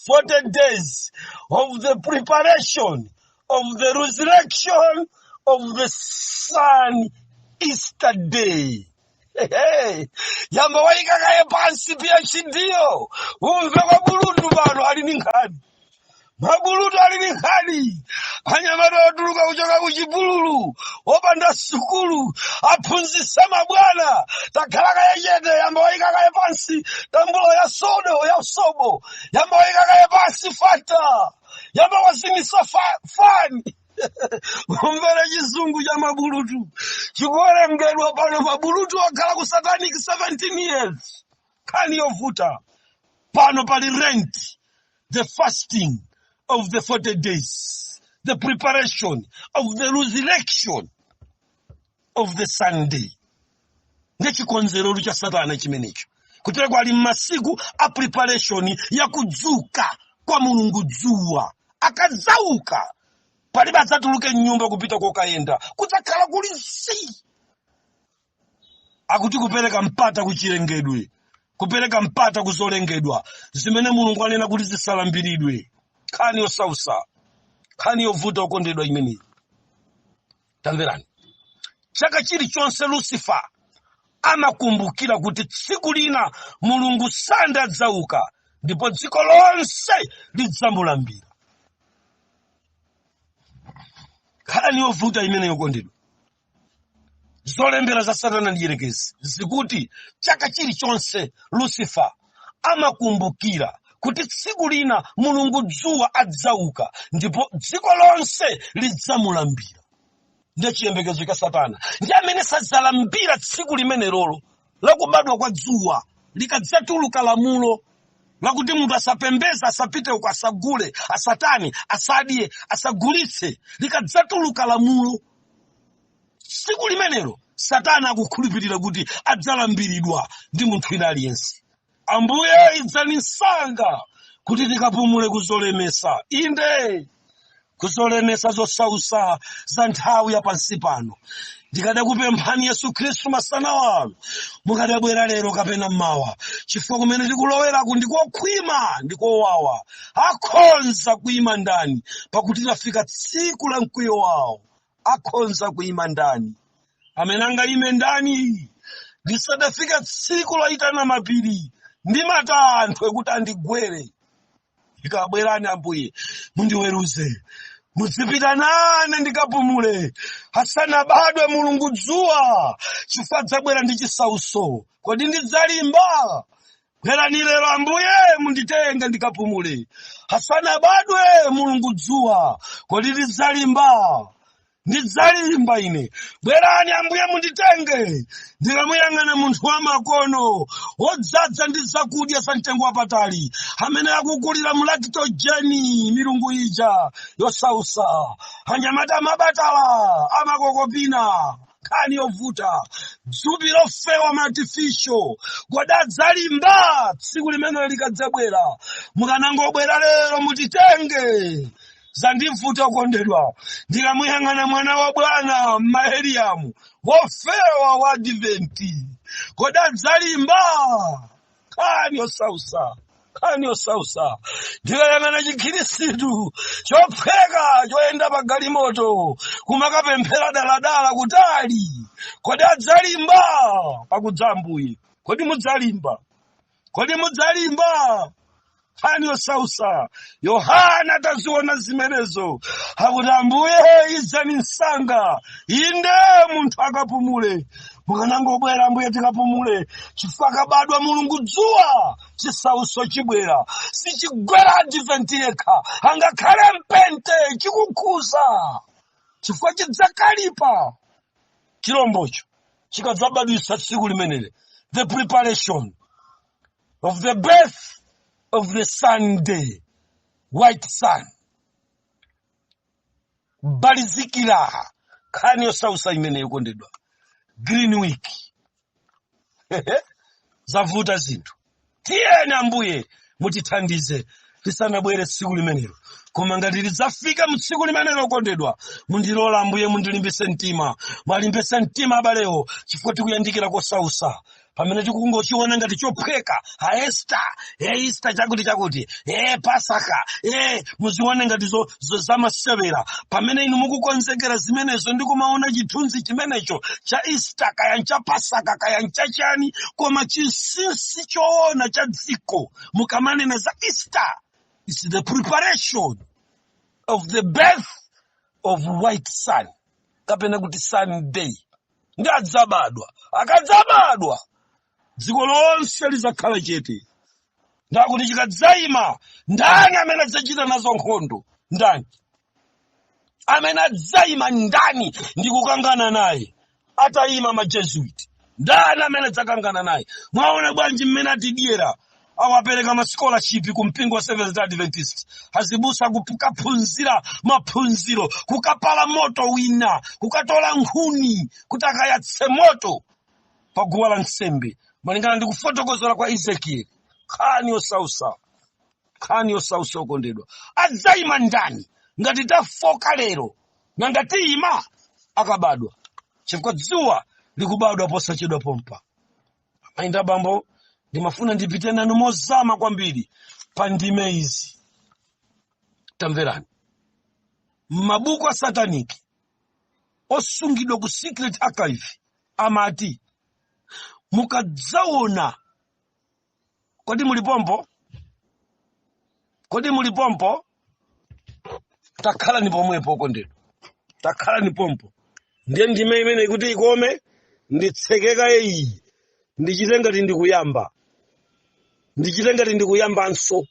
Speaker 1: 40 days of the preparation of the resurrection of the sun Easter day. Hey, yamba wayika kaye pansi PhD yo, umve kwa bulundu pano ali ndi nkhani. Mabulutu ali ndi nkhani. Anyamata otuluka kuchoka ku chipululu, opanda sukulu, aphunzitsa mabwana. Takhala kaye chete, yamba wayika kaye pansi tambulo ya sodo ya sobo, yamba wayika kaye pansi fanta, yamba wazimisa fani. Umvere chizungu cha mabulutu chikuwerengedwa pano. Mabulutu akhala ku satanic 17 years. Nkhani yovuta pano pali Lent, the fasting of the 40 days, the preparation of the resurrection of the Sunday. Ndechikonzero cha Satana chimenecho, kutero ali mmasiku a preparation ya kudzuka kwa Mulungu dzuwa. Akadzauka, palibe adzatuluke mnyumba kupita kokayenda, kudzakhala kuli si akuti kupereka mpata kuchilengedwe, kupereka mpata kuzolengedwa zimene Mulungu anena kuti zisalambiridwe. Nkhani yosausa, nkhani yovuta, okondedwa, imeneyi. Tamverani, chaka chilichonse Lucifer amakumbukira kuti tsiku lina Mulungu sandadzauka ndipo dziko lonse lidzamulambira. Nkhani yovuta imene, yokondedwa. Zolembera za Satana ndi Yerekezi zikuti chaka chilichonse Lucifer amakumbukira kuti tsiku lina Mulungu dzuwa adzauka ndipo dziko lonse lidzamulambira. Ndiye chiyembekezo cha Satana ndi amene sadzalambira tsiku limenelolo lakubadwa kwa dzuwa, likadzatuluka lamulo lakuti munthu asapembeze, asapite uko, asagule, asatani, asadye, asagulitse. Likadzatuluka lamulo tsiku limenelo, Satana akukhulupirira kuti adzalambiridwa ndi munthu wina aliyense. Ambuye, idzani msanga kuti tikapumule kuzolemesa, inde, kuzolemesa zosausa za nthawi ya pansi pano. Ndikadakupemphani, Yesu Khristu, masana wanu mukadabwera lero kapena mmawa, chifukwa kumene tikuloweraku ndikokhwima, ndikowawa. Akhonza kuyima ndani? Pakuti lafika tsiku la mkwiyo wawo. Akhonza kuyima ndani? Amene angayime ndani lisadafika tsiku loyitana mapiri ndi matanthwe kuti andigwere? Ikabwerani Ambuye, mundiweruze, mudzipita nane ndikapumule asanabadwe Mulungu dzuwa, chifukwa adzabwera ndi chisauso. Kodi ndidzalimba? Bwerani lero Ambuye, munditenge ndikapumule asanabadwe Mulungu dzuwa. Kodi ndidzalimba? Ndidzalimba ine. Bwerani Ambuye, munditenge. Ndikamuyang'ana munthu wamakono wodzadza ndi zakudya za mtengo wapatali amene akukulira mu Lactogen, milungu ija yosausa, anyamata amabatala amakokopina, nkhani yovuta, dzupi lofewa ma artificial, kodi adzalimba tsiku limene likadzabwera? Mukanangobwera lero mutitenge. Zandivuta, okondedwa. Ndikamuyang'ana mwana wa bwana m'maeriyamu wofewa wa Adventi, kodi adzalimba? Nkhani yosausa, nkhani yosausa. Ndikayang'ana chikhirisitu chophweka choyenda pa galimoto kumakapemphera daladala kutali, kodi adzalimba pakudza Ambuye? Kodi mudzalimba? Kodi mudzalimba? Nkhani yosausa. Yohana ataziona zimenezo akuti, "Ambuye, idzani msanga, inde, munthu akapumule. Mukanangobwera Ambuye tikapumule," chifukwa akabadwa Mulungu dzuwa, chisauso chibwera. Sichigwera Advent yekha, angakhale mpente chikukhuza, chifukwa chidzakalipa chilombocho chikadzabadwisa tsiku limeneli, the preparation of the birth of the Sunday white sun balizikira. Nkhani yosausa imene, yokondedwa. Green Week, zavuta zinthu. Tiyeni Ambuye mutithandize lisanabwere tsiku limenelo. Koma ngati lidzafika mu tsiku limenelo, okondedwa, mundilola Ambuye mundilimbise mtima, mwalimbise mtima abalewo, chifukwa tikuyandikira kosausa. Pamene tikungochiona ngati chophweka, ha Easter, e Easter chakuti chakuti, e Pasaka, e muzione ngati zo zamasewera. Pamene inu mukukonzekera zimenezo ndi kumaona chithunzi chimenecho cha Easter, kaya ncha Pasaka, kaya nchachani, koma chinsinsi choona cha dziko mukamanena za Easter is the preparation. of the birth of white sun, kapena kuti Sunday. Ndi adzabadwa. Akadzabadwa, dziko lonse lizakhala chete. Ndakuti chikadzayima, ndani amene adzachita nazo nkhondo? Ndani amene adzayima? Ndani ndi kukangana naye atayima maJesuit? Ndani amene adzakangana naye? Mwaona bwanji mmene atidyera? Awapereka ma scholarship ku mpingo wa Seventh Adventist, azibusa kukaphunzira maphunziro, kukapala moto wina, kukatola nkhuni kuti akayatse moto pa guwa la nsembe, malingana ndi kufotokozera kwa Ezekieli. Nkhani yosausa, nkhani yosausa, okondedwa. Adzayima ndani ngati tafoka lero? Nanga tiyima akabadwa? Chifukwa dzuwa likubadwa posachedwa pompa. Amayi ndi abambo, ndimafuna ndipite nanu mozama kwambiri pa ndime izi. Tamverani, m'mabuku a satanic osungidwa ku secret archive amati mukadzaona. Kodi mulipompo? Kodi mulipompo? Takhala ni pomwepo, okondedwa, takhala ni pompo. Ndiye ndime imene ikuti ikome, nditsekeka iyi, ndichite ngati ndikuyamba, ndichite ngati ndikuyambanso.